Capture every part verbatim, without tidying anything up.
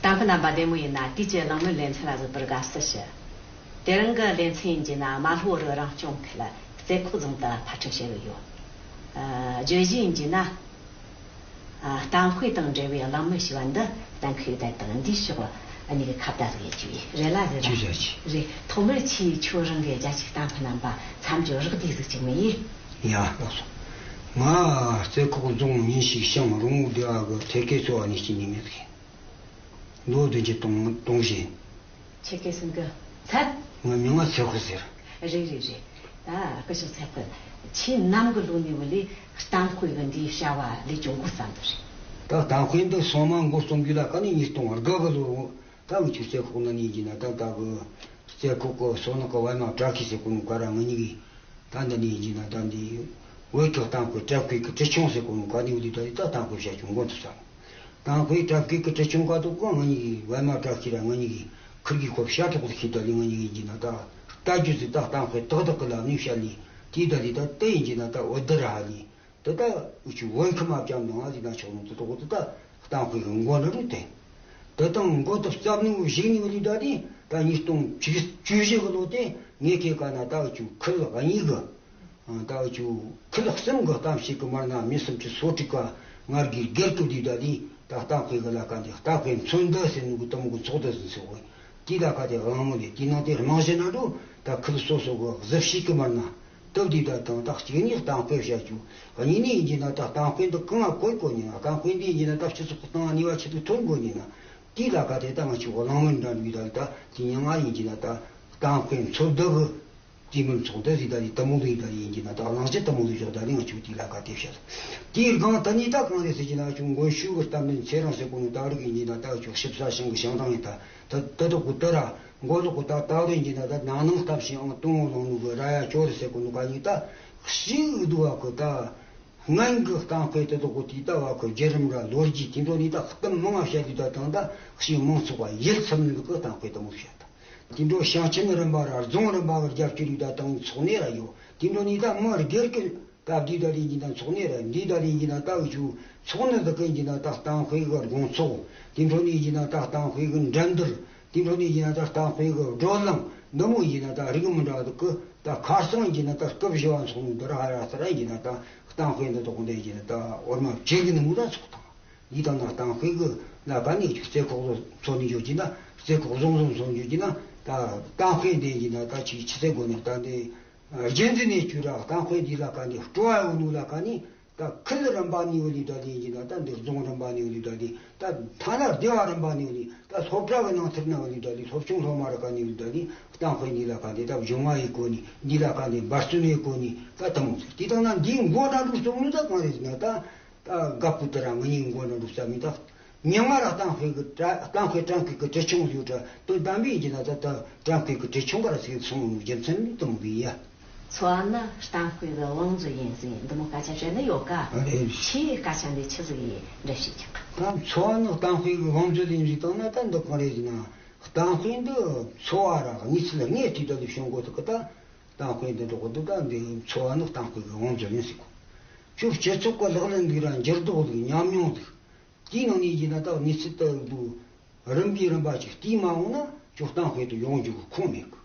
གཏམ་ཕུ་རྣམ་པ་བདེ་མོ་ཡིན་ན། དུས་ཀྱི་གླེང་མོལ་ལེ་ཚན་ལ་གཟིགས་པར་དགའ་བསུ་ཞུ། དེ་རིང་གི་ལེ་ཚན་ཡིན་གྱི་ན། རྨ་ལྷོ་རི་རང་སྐྱོང་ཁུལ་རྩེ་ཁོག་རྫོང་དུ་ཕར་འཕྲོས་བྱེད་ཀྱི་ཡོད། ཨ། བརྗོད་གཞི་ཡིན་གྱི་ན། ཨ། གཏམ་དཔེ་དང་འབྲེལ་བའི་གླེང་མོལ་ཞུ་བ་འདི་གཏན་འཁེལ་བསྡད་དང་། འདིའི་ཕྱོགས་ལ་གཉིས་ཀྱི་ཁ་བརྡ་ཟིག་ཡེད་རྒྱུ་ཡིན། རེད་ལ་ཟེར་ན། ཅི་བྱ་ཅི། རེད། ཐོག་མར་ཁྱེད་ཁྱོད་རང་གི་རྒྱ་ཆེའི་གཏམ་ཕུ་རྣམ་པ་མཚམས་སྦྱོར་རགས་བསྡུས་ཟིག་ཅིག་མི་ཡེད། ཡ། ལགས་སོ། ང་རྩེ་ཁོག་རྫོང་ཉིན་ཞིག་ཤང་རོང་བོ་སྡེ་བ་གི་ཐེ་ཀེ་ཚོ་བ་ནས་སྐྱེས་ནི་མེད་གི། ལོ་བདུན་ཅུ་དོན་བཞི། ཁྱེད་སྐད་གསུང་གི་ཚད། ང་མིང་ང་ཚེ་དཔལ་ཟེར། རེད་རེད་རེད། ད་སྐུ་ཞབས་ཚེ་དཔལ། ཁྱེད་ནམ་གི་ལོ་ནས་བུ་ལས་གཏམ་དཔེ་གི་འདིའི་བྱ་བ་ལས་ཀྱང་འགོ་བརྩམས་འདུག་རེད། ད་གཏམ་དཔེ་འདི་སོ་མ་འགོ་རྩོམ་རྒྱུ་ལ་ཀ་ནས་ཉིས་སྟོང་དགུ་གི་ལོ། ད་འུ་ཆོ་རྩེ་ཁོག་ནང་ནས་ཡིན་གྱི་ན། ད་ད་གི་རྩེ་ཁོག་གི་སོ་ནག་གི་བལ་མ་བྲག་ཁྱི་ཟེར་གོ་ནོ་ག་ར་ང་གཉིས་ཀྱིས། ད་འདི་ནས་ཡིན་གྱི་ན། ད་འདི་བོད་ཀྱི་གཏམ་དཔེ་བྲག་བརྐོས་ཀྱི་གྲི་ཆུང་ཟེར་གོ་ནོ་ག་ནས་བུ་ལས་ད་ད་གཏམ་དཔེ་བྱ་རྒྱུ་འགོ་འཛུགས་ས། གཏམ་དཔེ་བྲག་བརྐོས་ཀྱི་གྲི་ཆུང་ག་དུ་གོ། ང་གཉིས་ཀྱིས་བལ་མ་བྲག་ཁྱི་ར་ང་གཉིས་ཀྱིས་ཁུར་གི་ཁོ་བྱ་ཐོག་ཏུ་ཁྱེར། ད་ལས་ང་གཉིས་ཀྱིས་ཡིན་གྱི་ན་ད་ལྟ་རྒྱུ་ཟིག་ད་གཏམ་དཔེ་ཏག་ཏག་གི་ལམ་ནས་བཤད་ལས། དེའི་ད་ལས་ད་དེ་ཡིན་གྱི་ན་ད་འོད་ཟེར་ཧ་ལས། དེ་ད་འུ་ཆོ་བོད་ཁྱིམ་མ་བྱམས་དང་ང་ཟིག་ན་ཆོག་ནོ་དེ་ད་གོ། དེ་ད་གཏམ་དཔེ་གི་མགོ་ནས་རུ་དེ། དེ་དང་མགོ་ཐོག་རྩ་ནས་བུ་གཞིགས་ནས་བུ་ལས་ད་དེ་ད་ཉིས་སྟོང་བཅུ་བཅུ་བཞི་གི་ལོ་དེ་ངེད་ཀྱི་ཀ་ན་ད་འུ་ཆོ་ཁུལ་གཉིས་གི། ད་འུ་ཆོ་ཁུལ་གསུམ་གི་གཏམ་བཤད་གི་མི་སྣ་མི་སུམ་ཅུ་སོ་དྲུག་ག་ང་སྒེར་སྒེར་གི་དུས་ད་དེ་ད་གཏམ་དཔེ་གི་ལ་ཀ་འདི་གཏམ་དཔེ་མཚོན་འདི་ཟེར་ནོ་གི་དེ་མོ་གི་ཚོགས་འདུ་ཟིག་ཚོགས་གི། དེ་ལ་ཀ་དེ་གླེང་མོལ་ལས། དེ་ནང་དེ་རྨང་གཞི་ན་འགྲོ་ད་ཁུལ་སོ་སོ་གི་གཟི་བཤད་གི་མི་སྣ་སྟབས་བདེ་ད་དང་། ད་གཅིག་ནས་གཏམ་དཔེ་བཤད་རྒྱུ། གཉིས་ནས་ཡིན་གྱི་ན་ད་གཏམ་དཔེ་འདི་གང་ང་གོ་གོ་ནི་ན། གཏམ་དཔེ་འདི་ཡིན་གྱི་ན་ད་སྤྱི་ཚོགས་གི་སྟེང་ནུས་པ་ཆེ་དུ་ཐོན་དགོ་ནི་ན། དེ་ལ་ཀ་དེ་ད་ང་ཆོ་གླེང་མོལ་འདྲ་འདྲ་ད་ད་དེ་མྱིང་ང་ཡིན་གྱི་ན་ད་གཏམ་དཔེ་མཚོན་འདི་གི། དེ་མིན་ཚོགས་འདུ་ཟིག་ད་ནི་དེ་མོ་ཟིག་ད་ནི་ཡིན་གྱི་ན། ད་གླེང་གཞི་དེ་མོ་ཟིག་བཞག་ད་ནི་ང་ཆོ་དེ་ལ་ཀ་དེ་བཤད། དེའི་སྒང་ད་ནི་ད་གང་རེད་ཟེར་གྱི་ན། ང་ཆོ་མགོན་ཤུལ་གི་གཏམ་དཔེ་ཚེ་རིང་ཟེར་གོ་ནོ་ད་རིག་ཡིན་གྱི་ན། ད་ང་ཆོ་ཞིབ་ས་ཞིང་གི་ཞིང་ཐང་ཡིན། ད་ད་ད་དོ་གོ་ད་ར་མགོ་ལོག་གོ་ད་ད་རེད་ཡིན་གྱི་ན། ད་ནང་ནང་གཏམ་ཞིང་ཨང་ཏུང་ལོང་ནུ་གི་ར་ཡ་ཅོ་རེ་ཟེར་གོ་ནོ་ག་ནི་ད་ཞིག་འདུག་བ་གི། ད་སྔན་གི་གཏམ་དཔེ་དེ་དོ་གོ་དེ་ད་བ་གི་བརྒྱུད་རིམ་ར་ལོ་རྒྱུས་དེ་འདྲ་ནི་ད་གཏམ་མང་ང་བཤད་དུས་ད་དང་། ད་ཞིག་མང་ཚོགས་པ་ཡིད་ཚིམ་ནི་གི་གཏམ་དཔེ་དེ་མོ་བཤད། དེ་འདྲ་ཞིང་ཆེན་རིམ་པ་ར་རྫོང་རིམ་པ་གི་རྒྱབ་སྐྱོར་ཡོད་ད་དང་། ཚོགས་གནས་ར་ཡོད། དེ་འདྲ་ནི་ད་མི་སྒེར་གི་སྟབས་བདེ་ད་རེད་ཡིན་ན། ཚོགས་གནས་ར་འདི་ད་རེད་ཡིན་ན། ད་འུ་ཆོ་ཚོགས་གནས་དག་གི་ཡིན་ན་ད་གཏམ་དཔེ་གི་དགོང་ཚོགས། དེ་འདྲ་ནི་ཡིན་ན་ད་གཏམ་དཔེ་གི་འགྲན་བསྡུར། དེ་འདྲ་ནི་ཡིན་ན་ད་གཏམ་དཔེ་གི་བགྲོ་གླེང་། འདི་མོ་ཡིན་ན་ད་རིགས་མི་འདྲ་དག་གི་ད་ཁ་སང་ཡིན་ན་ད་སྐབས་བཞི་བ་ཚོགས་འདུ་ར་ཧ་ར་ས་ར་ཡིན་ན། ད་གཏམ་དཔེ་འདི་དག་འདི་ཡིན་ན་ད་འོར་མ་བྱེད་གི་ནི་མུ་ར་ཚོགས་དང་། འདི་དང་ན་གཏམ་དཔེ་གི་ལ་ཀ་ནས་ཅིག་རྩེ་ཁོག་ཚོ་ནས་འཇོག་གྱི་ན། རྩེ་ཁོག་རྫོང་རྫོང་ཚོ་འཇོག་གྱི་ན། ད་གཏམ་དཔེ་འདི་ཡིན་ན་ད་ཅིག་ཆི་ཟེར་དགོས་ནས། ད་འདི་རྒྱུན་འཛིན་ནས་བཅུ་ར་གཏམ་དཔེ་འདི་ལ་ཀ་ནས་སྤྲོ་བ་ཡོད་ནོ་ལ་ཀ་ནས། ད་ཁུལ་རིམ་པ་ནས་འོ་ལི་ད་འདི་ཡིན་ན། ད་འདི་རྫོང་རིམ་པ་ནས་འོ་ལི་ད་འདི། ད་ཐ་ན་སྡེ་བ་རིམ་པ་ནས་འོ་ལི། ད་སློབ་གྲྭ་གི་ནང་ཐུར་ན་འོ་ལི་ད་འདི། སློབ་ཆུང་སློབ་མ་ར་ཀ་ནས་འོ་ལི་ད་འདི། གཏམ་དཔེ་འདི་ལ་ཀ་འདི་ད་སྦྱོང་བ་ཡི་གོ་ནི། འདི་ལ་ཀ་འདི་འབད་བརྩོན་ཡི་གོ་ནི། ད་དེ་མོ་ཟེར། དེ་དང་ན་འདིའི་མགོ་ན་འགྲོ་སོང་ནི་ད་གང་རེད་ཟེར་ན། ད་ད་དགའ་པོ་དེ་ར་ང་གཉིས་མགོ་ན་འགྲོ་ས་མི་ད། མྱིང་ང་ར་གཏམ་དཔེ་གི་གྲ་གཏམ་དཔེ་བྲང་གི་གི་གྲི་ཆུང་ཡོད་དྲ། དོན་དམ་པའི་ཡིན་གྱི་ན་ད་ད་བྲང་གི་གི་གྲི་ཆུང་ག་ར་ཟེར་སོང་ནོ་རྒྱུ་མཚན་ནི་དེ་མོ་གི་ཡ། འཚོ་བ་ནི་གཏམ་དཔེ་གི་བང་མཛོད་ཡིན་ཟེར་འདི་མོ་སྐད་ཆ་བཤད་ནི་ཡོད་ཀ། རེད། ཁྱེད་སྐད་ཆ་འདི་ཆི་ཟིག་ཡིན་འདྲ་ཞིག་ཀྱང་། ད་འཚོ་བ་ནི་གཏམ་དཔེ་གི་བང་མཛོད་ཡིན་ཟེར་བཏང་ན། ད་འདི་གང་རེད་ཟེར་ན། གཏམ་དཔེ་འདི་འཚོ་བ་ར་གནས་ཚུལ་དངོས་དེ་ད་ལས་བྱུང་དགོས་ཐུག་གི། ད་གཏམ་དཔེ་འདི་འགྲོ་གི་འདུག་ད་འདི་འཚོ་བ་ནི་གཏམ་དཔེ་གི་བང་མཛོད་ཡིན་ཟེར་གོ། ཁྱོད་སྤྱི་ཚོགས་གི་ལག་ལེན་འདུག་ར་འགྱུར་ལྡོག་འདུག་ཉམས་མྱོང་འདུག་དེའི་ནང་ནས་ཡིན་ན་ད་གནས་ཚུལ་ལྟ་བུ་རིམ་པས་རིམ་པ་ཅིག་བལྟས་མ་འོང་ན། ཁྱོད་གཏམ་དཔེ་དུ་ཡོང་རྒྱུ་གི་ཁུངས་མེད་གི།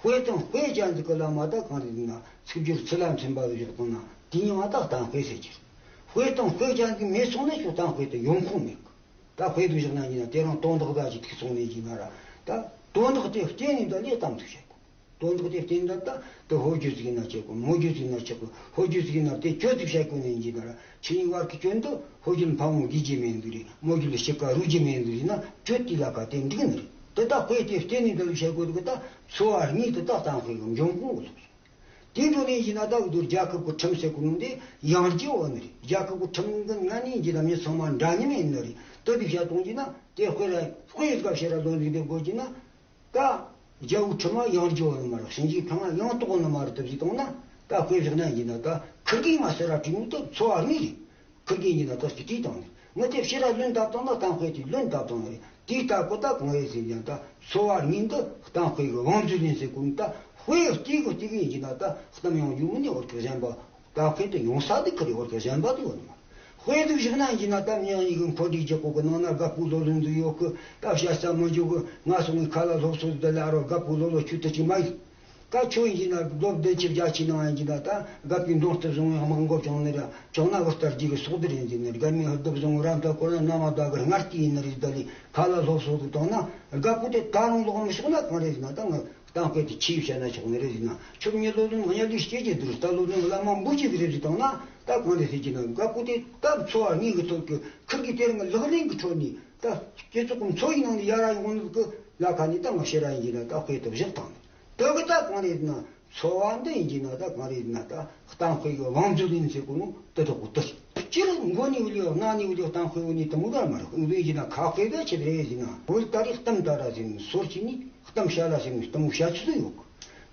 དཔེ་དང་དཔེ་ཅན་ཟིག་གི་ལ་མ་ད་གང་རེད་ཟེར་ན། ཚིག་སྦྱོར་ཚུལ་ལ་མཚོན་པ་བཞག་བཏང་ན། དེ་ཉིད་མ་ད་གཏམ་དཔེ་ཟེར་གྱི་རེད། དཔེ་དང་དཔེ་ཅན་ཟིག་མེད་སོང་ན་ཁྱོད་གཏམ་དཔེ་དུ་ཡོང་ཁུངས་མེད་གི། ད་དཔེ་དུ་བཞག་ན་ཡིན་ན། དེ་རིང་དོན་དག་ད་ཅིག་ཐུག་སོང་ནས་ཡིན་ན་ར། ད་དོན་དག་དེ་བལྟས་ནས་ད་ལས་གཏམ་དུ་བཤད་དགོས། དོན་དག་དེ་བལྟས་ན་ད་དེ་ཧོ་རྒྱུ་ཟིག་ན་ཆེ་གོ། མོ་རྒྱུ་ཟིག་ན་ཆེ་གོ། ཧོ་རྒྱུ་ཟིག་ན་དེ་ཁྱོད་ཟིག་བཤད་དགོས་ནས་ཡིན་ན་ར། ཁྱེད་གཉིས་བར་གྱི་སྐྱོན་དུ་ཧོ་རྒྱུ་ཕ་མོ་འགོས་རྒྱུ་མེད་འདུག་རེད། མོ་རྒྱུ་ལ་ཕྱི་ཀ་རུ་རྒྱུ་མེད་འདུག་རེད་ན། ཁྱོད་དེ་ལ་ཀ་དེ་འགྲིག་ནི་རེད། དེ་ད་དཔེ་དེ་བལྟས་ནས་ད་བཤད་དགོས་འདུག་ད་འཚོ་བ་གཉིས་དེ་ད་གཏམ་དཔེ་གི་འབྱུང་ཁུངས་ལོག་སོང་། དེ་འགྲོ་ནས་ཡིན་ན་ད་འུ་ཚོ་རྒྱལ་ཁབ་ཀྱི་ཁྲིམས་ཟེར་གོ་ནོ་འདི་ཡང་རྒྱས་འོ་ནི་རེད། རྒྱལ་ཁབ་ཀྱི་ཁྲིམས་འདི་ང་ནི་ཡིན་ན་མི་ཚང་མ་འདྲ་མཉམ་ཡིན་ནི་རེད། དེ་དུས་བཤད་གཏོང་གྱི་ན་དེ་དཔེ་ར་དཔེ་ཡོད་སྐབས་ཤེས་ར་ལོ་འདི་འདི་དགོས་ཀྱི་ན། ད་རྒྱལ་པོའི་ཁྲིམས་ཡང་རྒྱས་འོ་ནི་མ་རེད། ཞིང་གི་ཁྲིམས་ཡང་དོག་འོ་ནི་མ་རེད། དེ་བཞིན་གཏོང་ན་ད་དཔེ་བཞག་ན་ཡིན་ན། ད་ཁུར་གིས་ང་ཟེར་ར་དྲིས་ནོ་དེ་འཚོ་བ་གཉིས་རེད། ཁུར་གིས་ཡིན་ན་ད་ཅིག་དྲིས་བཏང་ནས། ངས་དེ་ཕྱི་ར་ལོན་བཏབ་བཏང་ན་གཏམ་དཔེ་དེ་ལོན་བཏབ་བཏང་ནི་རེད། དེའི་ལྟ་བུ་ད་གང་ཡིན་ཟེར་ན། ད་འཚོ་བ་གཉིས་འདི་གཏམ་དཔེ་གི་བང་མཛོད་ཡིན་ཟེར་གོ་ནི། ད་དཔེ་ལྟས་གི་ལྟས་གི་ཡིན་གྱི་ན། ད་གཏམ་ཡང་ཡོང་མི་ནི་བར་གི་གཞན་པ། གཏམ་དཔེ་དེ་ཡོང་ས་དེ་ཁུར་བར་གི་གཞན་པ་དེ་ཡོད་ནི་མ་རེད། དཔེ་དུ་བཞག་ན་ཡིན་ན་ད་མྱང་ཡིན་གི་འཁོར་འདས་རྒྱལ་པོ་གི་ནང་ན་རྒད་པོ་ལོ་ལོན་དུ་ཡོད་གི། ད་བཤད་ས་མི་འཇུག་གི། ང་སོང་ངི་ཁ་ལ་སློབ་གསོ་དེ་ལ་རོ་རྒད་པོ་ལོ་ལོ་ཆུ་དུ་ཅིག་མ་ཡིན། ད་ཁྱོད་ཡིན་ན་ལོ་བདུན་ཅུ་བརྒྱད་ཅུ་ནང་ཡིན་ན་ད་རྒད་པོའི་འདོན་སྟེ་བཟུང་བའི་དམག་མགོ་བྱུང་ནི་ར་བྱུང་ན་བུ་ལྟར་རྒྱུ་གི་སོག་དེ་རེད་ཟིན་ནི་རྒད་མོའི་ཧུར་སྡུབ་བཟུང་རམ་ད་ཁོ་ན་ན་མ་ད་གི་སྔར་དེ་ཡིན་ནི་རེད། ད་ལི་ཁ་ལ་སློབ་གསོ་དེ་བཏང་ན་རྒད་པོ་དེ་ད་རུང་ལོག་མི་ཤོག་ན་གང་རེད་ཟིན་ན་ད་ང་གཏམ་དཔེ་དེ་ཆི་བཤད་ན་ཆོག་ནི་རེད་ཟེར་ན། ཁྱོད་མྱི་ལོ་ལོན་གཉའ་ལུས་སྐྱེ་རྒྱུ་དུ་རུ་ད་ལོ་ལོན་བླ་མ་འབུ་རྒྱུ་གི་རེད་ཟེར་བཏང་ན་ད་གང་རེད་ཟེར་གྱི་ན། རྒད་པོ་དེ་ད་འཚོ་བ་དངོས་ཀྱི་ཐོག་གི་ཁུར་གྱི་དེ་རིང་ལག་ལེན་གྱི་ཁྲོད་ནས་ད་སྤྱི་ཚོགས་ཀྱི་འཚོ་བའི་ནང་ནས་ཡ་ར་ཡོང་ནི་གི་ལ་ཁ་ནས་ད་ང་ཤེས་ར་ཡིན་གྱི་ན། ད་དཔེ་དེ་བཞག་བཏང་ནས་དེ་གི་ད་གང་རེད་ན་འཚོ་བ་འདི་ཡིན་གྱི་ན། ད་གང་རེད་ན་ད་གཏམ་དཔེ་གི་བང་མཛོད་ཡིན་ཟེར་གོ་ནོ་དེ་དག་གོ་དེ་སྤྱིར་མགོ་ནས་བུད་ལེའོ་སྣ་ནས་བུད་ལེའོ་གཏམ་དཔེ་བོ་ནས་དུ་མོ་གར་མ་རེད། འོན་ཏེ་ཡིན་གྱི་ན་ཁ་དཔེ་ད་ཆེ་རེད་ཟེར་ན་བོད་ད་རེས་གཏམ་ད་ར་ཟེར་ནས་སོར་གྱི་ནི། གཏམ་བཤད་ལ་ཟེར་ནས་གཏམ་བཤད་ཚུལ་ཡོད་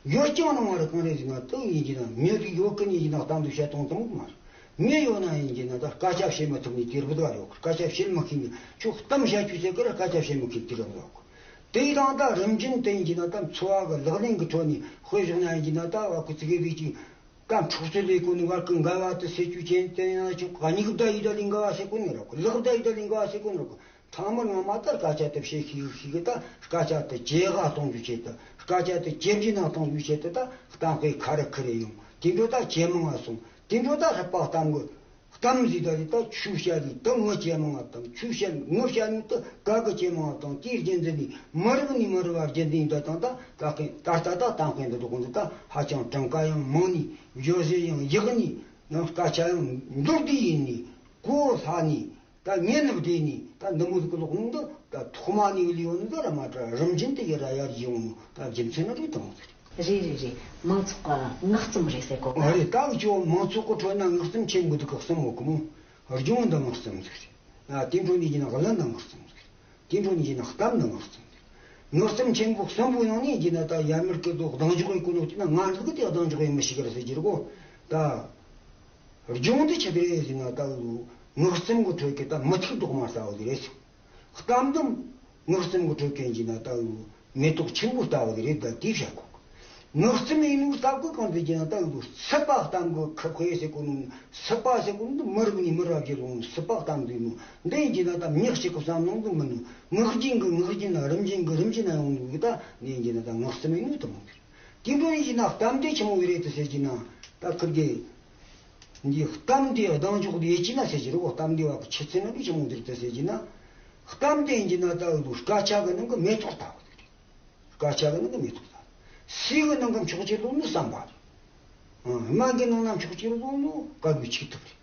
གི། ཡོད་ཀྱང་ནང་བར་གང་རེད་ཟེར་ན་དེ་ཡིན་གྱི་ན་མྱི་རིགས་ཡོད་ཀི་ནས་ཡིན་ན་གཏམ་དུ་བཤད་སྟངས་དང་མ་རེད། མྱི་ཡོད་ན་ཡིན་གྱི་ན་ད་སྐད་ཆ་བཤད་མི་ཐུབ་ནས་དེ་རུ་བུད་ཡོད་གི། སྐད་ཆ་བཤད་མི་ཤེས་ནས་ཁྱོད་གཏམ་བཤད་ཁྱོད་ཟེར་གི་ར་སྐད་ཆ་བཤད་མི་ཤེས་དེ་རུ་ཡོད་གི། དེ་ཡི་དང་ད་རིམ་བཞིན་དེ་ཡིན་གྱི་ན་ད་འཚོ་བ་གི་ལག་ལེན་གི་ཁྲོད་ནས་དཔེ་བཞག་ན་ཡིན་གྱི་ན་ད་བ་ཀི་ཙི་གེ་རིགས་ཀྱི་ད་འཕྲོག་རྩོད་ལས་གོ་ནི་བར་གི་འགལ་བ་དུ་སེལ་རྒྱུ་ཅན་དེ་ཡང་ཆོག་ག་ཉིག་ད་ཡི་ད་ལས་འགལ་བ་སེལ་གོ་ནི་རོགས་ལག་ད་ཡི་ད་ལས་འགལ་བ་སེལ་གོ་ནི་རོགས། ཐང་མར་ངོ་མ་ལྟར་སྐད་ཆ་དེ་བཤད་ཤིག་ཤིག་གི་ད་སྐད་ཆ་དེ་ཇེ་དགའ་གཏོང་རྒྱུ་ཆེད་དུ། སྐད་ཆ་དེ་ཇེ་བརྗིད་ནང་གཏོང་རྒྱུ་ཆེད་དུ་ད་གཏམ་དཔེ་ཁ་རི་ཁི་རི་ཡོང་། དེ་འདྲ་ད་ཇེ་མང་ང་སོང་། དེ་འདྲ་ད་ཧྲ་པ་གཏམ་གི་གཏམ་ཟིག་ད་རེད། ད་ཆུ་བཤད་ལི་ད་ངོ་ཇེ་མང་ང་བཏང་། ཆུ་བཤད་ངོ་བཤད་ནི་ད་ག་གི་ཇེ་མང་ང་བཏང་། དེའི་རྒྱུ་མཚན་ནི་མི་རབས་ནས་མི་རབས་བར་རྒྱུན་འཛིན་ད་དང་ད་ད་ད་ལྟ་ད་གཏམ་དཔེ་འདི་འདྲ་གོ་འདི་ད་ཧ་ཅང་གྲངས་ཀ་ཡང་མང་ནི། བརྗོད་གཞི་ཡང་ཡག་ནི། ཡང་སྐད་ཆ་ཡང་མདོར་བསྡུས་ཡིན་ནི། གོ་ལྷག་ནི། ད་ངན་ནུབ་བསྡད་ནི་ད་འདི་མོ་ཟིག་གི་ལོག་ནི་འདི་ད་ཐོག་མ་ནས་ལས་ཡོད་ནི་འདི་ར་མ་དྲ་རིམ་བཞིན་དུ་ཡི་ར་ཡར་ཡོང་ནི་ད་རྒྱུ་མཚན་ནི་རེད་དང་ཟེར། རེད་རེད་རེད། མང་ཚོགས་ཀྱི་ངག་རྩོམ་རེད་ཟེར་གོ་ག་ཨ་རེད། ད་འུ་ཅོ་མང་ཚོགས་ཀྱི་ཁྲོད་ན་ངག་རྩོམ་ཆེན་པོ་འདི་གི་གསུམ་ཡོད་གི་མོ། སྒྲུང་འདི་ངག་རྩོམ་ཟིག་རེད། ཨ་དེ་འཕྲོ་ནས་ཡིན་ན་གླུ་འདི་ངག་རྩོམ་ཟིག་རེད། དེ་འཕྲོ་ནས་ཡིན་ན་གཏམ་འདི་ངག་རྩོམ་ཟིག་རེད། ངག་རྩོམ་ཆེན་པོ་གསུམ་པོ་ཡང་ནས་ཡིན་ན་ད་ཡར་མར་གི་དོ་གདེང་འཇོག་གི་གོ་ནོ་ཅི་ན་ང་འདི་གི་དེ་གདེང་འཇོག་ཡིན་མི་ཤེས་གི་རེད་ཟེར་གྱི་རེད་གོ། ད་སྒྲུང་འདི་ཆི་དེ་རེད་ཟེར་ན་ད་ངག་རྩོམ་གི་ཁྲོད་ཀྱི་ད་མི་ཚིག་རྡོག་མ་ལྟ་བུ་དེ་རེད་ཟེར། གཏམ་དུམ་ངག་རྩོམ་གྱི་ཁྲོད་ཀྱི་ཡིན་ན་ད་མེ་ཏོག་ཆེན་པོ་ལྟ་བུ་རེད། ད་དེ་བཤད་གོ། ངག་རྩོམ་ཡིན་ནོ་ལྟ་གོ་གང་དུ་ཡིན་ན་ད་སྲིད་པ་གཏམ་གི་ཁ་དཔེ་ཟེར་གོ་ནོ། སྲིད་པ་ཟེར་གོ་ནོ་མི་རབས་ནས་མི་རབས་ཀྱི་ལོ་ནོ་སྲིད་པ་གཏམ་འདུས་ནོ་འདི་ཡིན་གྱི་ན་ད་མྱི་གཅིག་གི་བསམ་བློ་འདི་མིན་ནོ། ངག་རྒྱུན་གི་ངག་རྒྱུན་ན་རིམ་བཞིན་གི་རིམ་བཞིན་ན་ཡོང་ནོ་གི་ད་ནས་ཡིན་གྱི་ན་ད་ངག་རྩོམ་ཡིན་ནོ་དུ་མོ་གི། དེ་འདྲ་ཡིན་གྱི་ན་གཏམ་དེ་ཆི་མོ་གི་རེད་དུ་ཟེར་གྱི་ན་ད་ཁིར་གི། འདི་གཏམ་འདི་གདེང་འཇོག་དེ་ཡེ་ཅི་ན་ཟེར་གྱི་རེད་གོ། གཏམ་འདི་བ་གི་ཆི་ཚེ་ན་འདི་ཆི་མོ་འདིར་དེ་ཟེར་གྱི་ན། གཏམ་དེ་ཡིན་གྱི་ན་ད་འུ་སྐད་ཆ་གི་ནང་གི་མེ་ཏོག་ལྟ་བུ་རེད། སྐད་ཆ་གི་ནང་གི་མེ་ཏོག་ལྟ་བུ། སུས་གི་ནང་གི་མཆོག་ཅེས་ལོ་ནི་བསམ་པ་རེད། སྨན་གི་ནང་ན་མཆོག་ཅེས་ལོ་ནི་དཀར་པོའི་ཆིག་ཐུབ་རེད།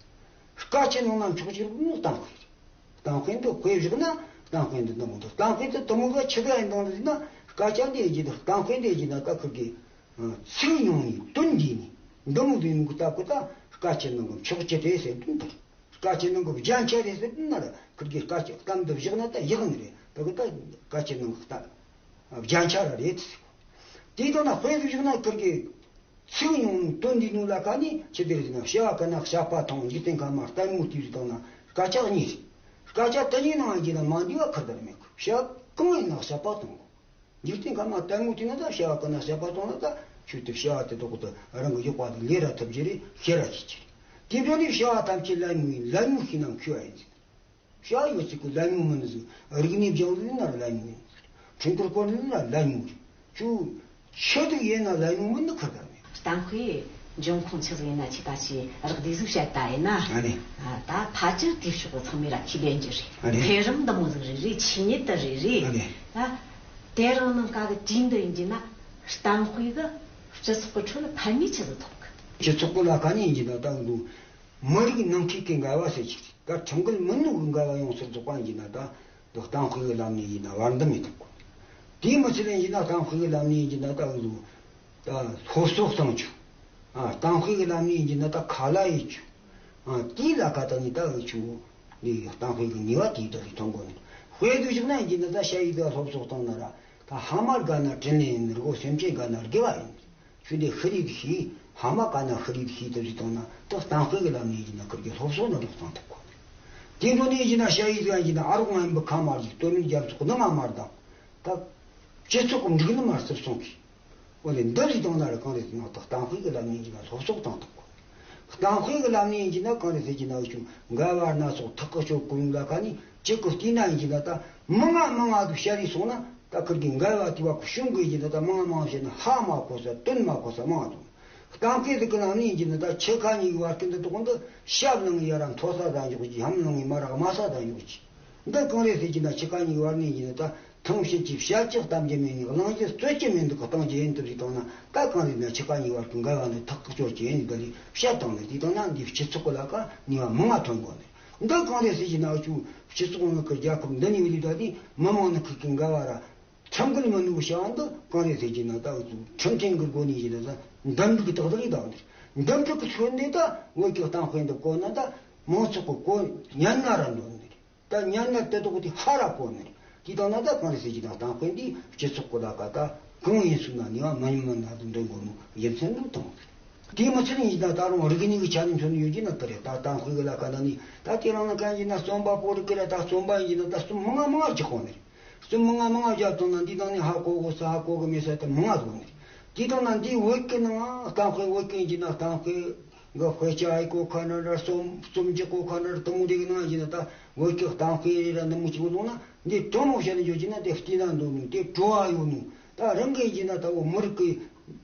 སྐད་ཆའི་ནང་ན་མཆོག་ཅེས་ལོ་ནི་གཏམ་དཔེ་རེད། གཏམ་དཔེ་འདི་དཔེ་བཞག་ན་གཏམ་དཔེ་འདི་འདི་མོ་འདུག་གཏམ་དཔེ་འདི་འདི་མོ་ག་ཆི་ག་ཡིན་དང་འདི་ཟེར་ན་སྐད་ཆ་འདི་ཡིན་གྱི་འདུག་གཏམ་དཔེ་འདི་ཡིན་གྱི་ན་ད་ཁུར་གི། ཚིག་ཉུང་ནི་དོན་འདུས་ནི་འདི་མོ་འདི་ཡིན་གི་ད་གི་ད་སྐད་ཆའི་ནང་གི་མཆོག་ཅེས་རེད་ཟེར་དུས་འདུག་སྐད་ཆའི་ནང་གི་རྒྱན་ཆ་རེད་ཟེར་དུས་ན་ར་ཁུར་གི་སྐད་ཆ་གཏམ་འདི་བཞག་ན་ད་ཡག་ནི་རེད། ད་གི་ད་སྐད་ཆའི་ནང་གི་ད་རྒྱན་ཆ་ར་རེད་ཟེར་གོ། དེ་ལྟར་ན་དཔེ་འདི་བཞག་ན་ཁུར་གི། ཚིག་ཉུང་དོན་འདུས་ནོ་ལ་ཁ་ནི་ཆི་དེ་རེད་ཟེར་ན། བྱ་བ་ཀུན་ན་བྱ་བ་མཐོང་། འཇིག་རྟེན་ཁམས་ལྟད་མོ་དེ་ཟེར་བཏང་ན་སྐད་ཆ་གཉིས་རེད། སྐད་ཆ་དེ་གཉིས་ནང་གི་ན་མ་འདུས་པ་ཁུར་དར་མེད་གི། བྱ་བ་གང་ཡིན་ན་བྱ་བ་མཐོང་གོ། འཇིག་རྟེན་ཁམས་ལྟད་མོ་དེ་ན་ད་བྱ་བ་ཀུན་ན་བྱ་བ་མཐོང་ན་ད་ཆུ་དེ་བྱ་བ་དེ་དོག་ཏུ་རང་གི་གཡོག་པ་དེ་ལས་ར་ཐུབ་ཀྱི་རེད། ཤེས་ར་ཤེས་ཀྱི་རེད། དེ་འདྲ་ནི་བྱ་བ་ཐམས་ཅད་ལད་མོ་ཡིན། ལད་མོ་ཤེས་ན་མཁས་པ་ཡིན་ཟེར། བྱ་ཡོད་ཚིག་གི་ལད་མོ་མིན་ཟེར། རིག་གནས་སྦྱང་ཟེར་ན་ལད་མོ་ཡིན་ཟེར། ཁྲིན་ཀུར་སྐོར་ནི་ན་ལད་མོ་རེད། ཁྱོད་ཆི་དུ་ཡིན་ན་ལད་མོ་མིན་ནི་ཁུར་དར་མེད། གཏམ་དཔེ་འབྱུང་ཁུངས་ཆི་ཟིག་ཡིན་ན་ཆི་ད་ཆི་རག་དེ་ཟིག་བཤད་ད་ཡིན་ན། ཨ་ནི། ཨ་ད་ཕལ་ཆེར་དེའི་ཕྱོགས་གི་ཚང་མས་ར་ཁས་ལེན་རྒྱུ་རེད། ཨ་ནི། འཕེལ་རིམ་འདི་མོ་ཟིག་རེད་རེད། ཆོས་ཉིད་དུ་རེད་རེད། ཨ་ནི། ད་དེ་རིང་ནངས་ཀ་གི་དུས་འདི་ཡིན་རྒྱུ་ན་གཏམ་དཔེ་གི་སྤྱི་ཚོགས་གི་ཁྲོད་ལ་ཕན་ནུས་ཆི་ཟིག་ཐོགས་གི། སྤྱི་ཚོགས་གི་ལ་ཁ་ནས་ཡིན་རྒྱུ་ན་ད་འདུག་མི་རིགས་ནང་ཁུལ་གྱི་འགལ་བ་ཟེར་གྱི་རེད། ད་ཁྲིམས་འགལ་མིན་ནོ་གི་འགལ་བ་ཡོང་སར་རྫོགས་པ་ཡིན་ན་ད་དུ་གཏམ་དཔེ་གི་ལམ་ནས་ཡིན་ན་བར་འདུམ་མི་ཐུབ་གོ། དེའི་མི་ཚེ་ལ་ཡིན་ན་གཏམ་དཔེ་གི་ལམ་ནས་ཡིན་ན་ད་འུ་ད་སློབ་གསོ་གཏོང་རྒྱུ། ཨ་གཏམ་དཔེ་གི་ལམ་ནས་ཡིན་ན་ད་ཁ་ལ་ཡིན་རྒྱུ། ཨ་དེའི་ལ་ཁ་ད་ནི་ད་འུ་ཆུ་ནི་གཏམ་དཔེ་གི་ནུས་པ་དེའི་ད་རེ་ཐོན་གོ་ནི། དཔེ་དུ་བཞག་ན་ཡིན་ན་ད་ཤ་ཡི་ད་སློབ་གསོ་གཏོང་ན་ར་ད་ཕ་མ་དགའ་ན་དྲིན་ལན་ཡིན། རི་བོ་སེམས་ཅན་དགའ་ན་དགེ་བ་ཡིན། ཆོས་འདི་ཤེས་རིག་ཤེས། ཕ་མ་དགའ་ན་ཤེས་རིག་ཤེས་དུ་ཞིག་བཏང་ན་ད་གཏམ་དཔེ་གི་ལམ་ནས་ཡིན་ན་ཁུར་གི་སློབ་གསོ་ནི་རོགས་གཏོང་ཐུབ་གོ། དེ་འཕྲོ་ནས་ཡིན་ན་ཤ་ཡི་ཟིག་ཡིན་ན་ཨ་རོགས་ངན་པའི་ཁ་མ་རྒྱུག། སྟོད་སྨད་རྒྱ་མཚོ་ནུ་མ་མ་ལྡང་། ད་སྤྱི་ཚོགས་ཀྱི་འགྲིག་ནི་མ་རྩིབ་སོང་གི། འོ་ནས་འདི་རིགས་བཏང་ན་ར་གང་རེད་ཟེར་ན་ད་གཏམ་དཔེ་གི་ལམ་ནས་ཡིན་ན་སློབ་གསོ་གཏོང་ཐུབ་གོ། གཏམ་དཔེ་གི་ལམ་ནས་ཡིན་གྱི་ན་གང་རེད་ཟེར་གྱི་ན། འུ་ཆོ་འགལ་བ་སྣ་ཚོགས་ཐག་གི་ཆོད་གོ་ཡོང་ལ་ཁ་ནས་གཅིག་གི་བལྟས་ན་ཡིན་གྱི་ན། ད་མི་ང་མི་ང་དུ་བཤད་རེས་སོང་ན། ད་ཁིར་གི་འགལ་བ་དེ་བ་གི་བྱུང་གི་ཡིན་གྱི་ན། ད་མི་ང་མི་ང་བཤད་ན་ཧ་མ་གོ་ས་དོན་མ་གོ་ས་མང་དུ། གཏམ་དཔེ་དེ་གི་ནང་ནས་ཡིན་གྱི་ན། ད་ཆུ་ཁ་གཉིས་ཀྱི་བར་གི་འདི་དོག་འདི་ཞབས་ལངས་ཡ་ར་མཐོ་ས་ད་འཇོག་གི། ཧམ་ལངས་མ་ར་དམའ་ས་ད་འཇོག་གི། འདི་གང་རེད་ཟེར་གྱི་ན། ཆུ་ཁ་གཉིས་ཀྱི་བར་ནས་ཡིན་གྱི་ན། ད་ཐང་བཤད་ཀྱི་བཤད་ཀྱི་གཏམ་གྱི་མེད་ནི། གླེང་གཞི་རྩོད་ཀྱི་མེད་འདུག་གི། གཏོང་རྒྱུ་ཡིན་དུ་ཞིག་བཏང་ན། ད་གང་རེད་ན། ཆུ་ཁ་གཉིས་བར་གི་འགལ་བ་འདི་ཐག་གི་གཅོད་ཀྱི་ཡིན། འདི་ལས་བཤད་བཏང་ནས་དེ་བཏང་ན། འདི་སྤྱི་ཚོགས་གི་ལ་ཁ་ནུས་པ་མང་ང་ཐོན་དགོས་ནི། འདི་གང་རེད་ཟེར་གྱི་ན། འུ་ཆོ་སྤྱི་ཚོགས་ནང་གི་རྒྱལ་ཁབ་འདི་ནས་བའི་ལུགས་ད་དེ་མི་མང་ནི་ཁུལ་གི་འགལ་བ་ར་ཁྲིམས་འགལ་མི་ནུས་བྱ་བ་འདི་གང་རེད་ཟེར་གྱི་ན། ད་འུ་ཚོ་ཁྲིམས་མཐུན་གྱི་སྒོ་ནས་ཡིན་ན། ད་འདེམས་སྒྲུག་ཏག་ཏག་རེད། ད་འདི་འདེམས་སྒྲུག་གི་ཚོད་འདི་ད་བོད་ཀྱི་གཏམ་དཔེ་འདི་གོ་ན། ད་མང་ཚོགས་ཀྱི་གོ་ཉན་ན་ར་འདོད་ནི་རེད། ད་ཉན་ན་དེ་དོག་དེ་ཧ་ར་གོ་ནི་རེད། དེ་དང་ན་ད་གང་རེད་ཟེར་གྱི་ན། གཏམ་དཔེ་འདི་སྤྱི་ཚོགས་ཀྱི་ལ་ཁ་ད་གང་ཡིན་སུ་ན་ནུས་པ་མི་ཉམས་མི་སྣ་དུ་འདོན་དགོས་ནོ་རྒྱུ་མཚན་འདི་དང་། དེ་མི་ཚད་ཡིན་ན། ད་རུང་རིག་གནས་ཀྱི་ཆ་ནས་མཚོན་ནས་ཡོད་ཀྱི་ན། དེ་རེད། ད་གཏམ་དཔེ་གི་ལ་ཁ་ན་ནི་ད་དེ་རང་ན་གང་ཡིན་ན། རྩོམ་པ་པོ་རིག་གི་ར། ད་རྩོམ་པ་ཡིན་ན་ད་རྩོམ་མང་ང་མང་ང་རྒྱག་གོ་ནི་རེད། རྩོམ་མང་ང་མང་ང་རྒྱག་བཏང་ན། འདི་དང་ནི་ཧ་གོ་གོ་ས་ཧ་གོ་གི་མེད་ས་དེ་མང་ང་བཟོ་ནི་རེད། དེ་དང་ན་འདི་བོད་ཀྱི་ནང་གཏམ་དཔེ། བོད་ཀྱི་ཡིན་ན་གཏམ་དཔེ་གི་དཔེ་ཆ་ཨེ་གོ་ཁ་ན་ར། རྩོམ་རྩོམ་གྱི་གོ་ཁ་ན་ར། དེ་མོ་འདི་གི་ནང་ཡིན་ན། ད་བོད་ཀྱི་གཏམ་དཔེ་རེ་ར་འདི་མོ་ཅིག་འདུག་ན། འདི་དྲང་མོ་བཤད་ནས་ཡོད་ཀྱི་ན། དེ་བལྟས་ན་འདོད་ནོ། དེ་བྲོ་བ་ཡོད་ནོ། ད་རང་གི་ཡིན་ན་ད་འོ་མི་རིགས་ཀྱི་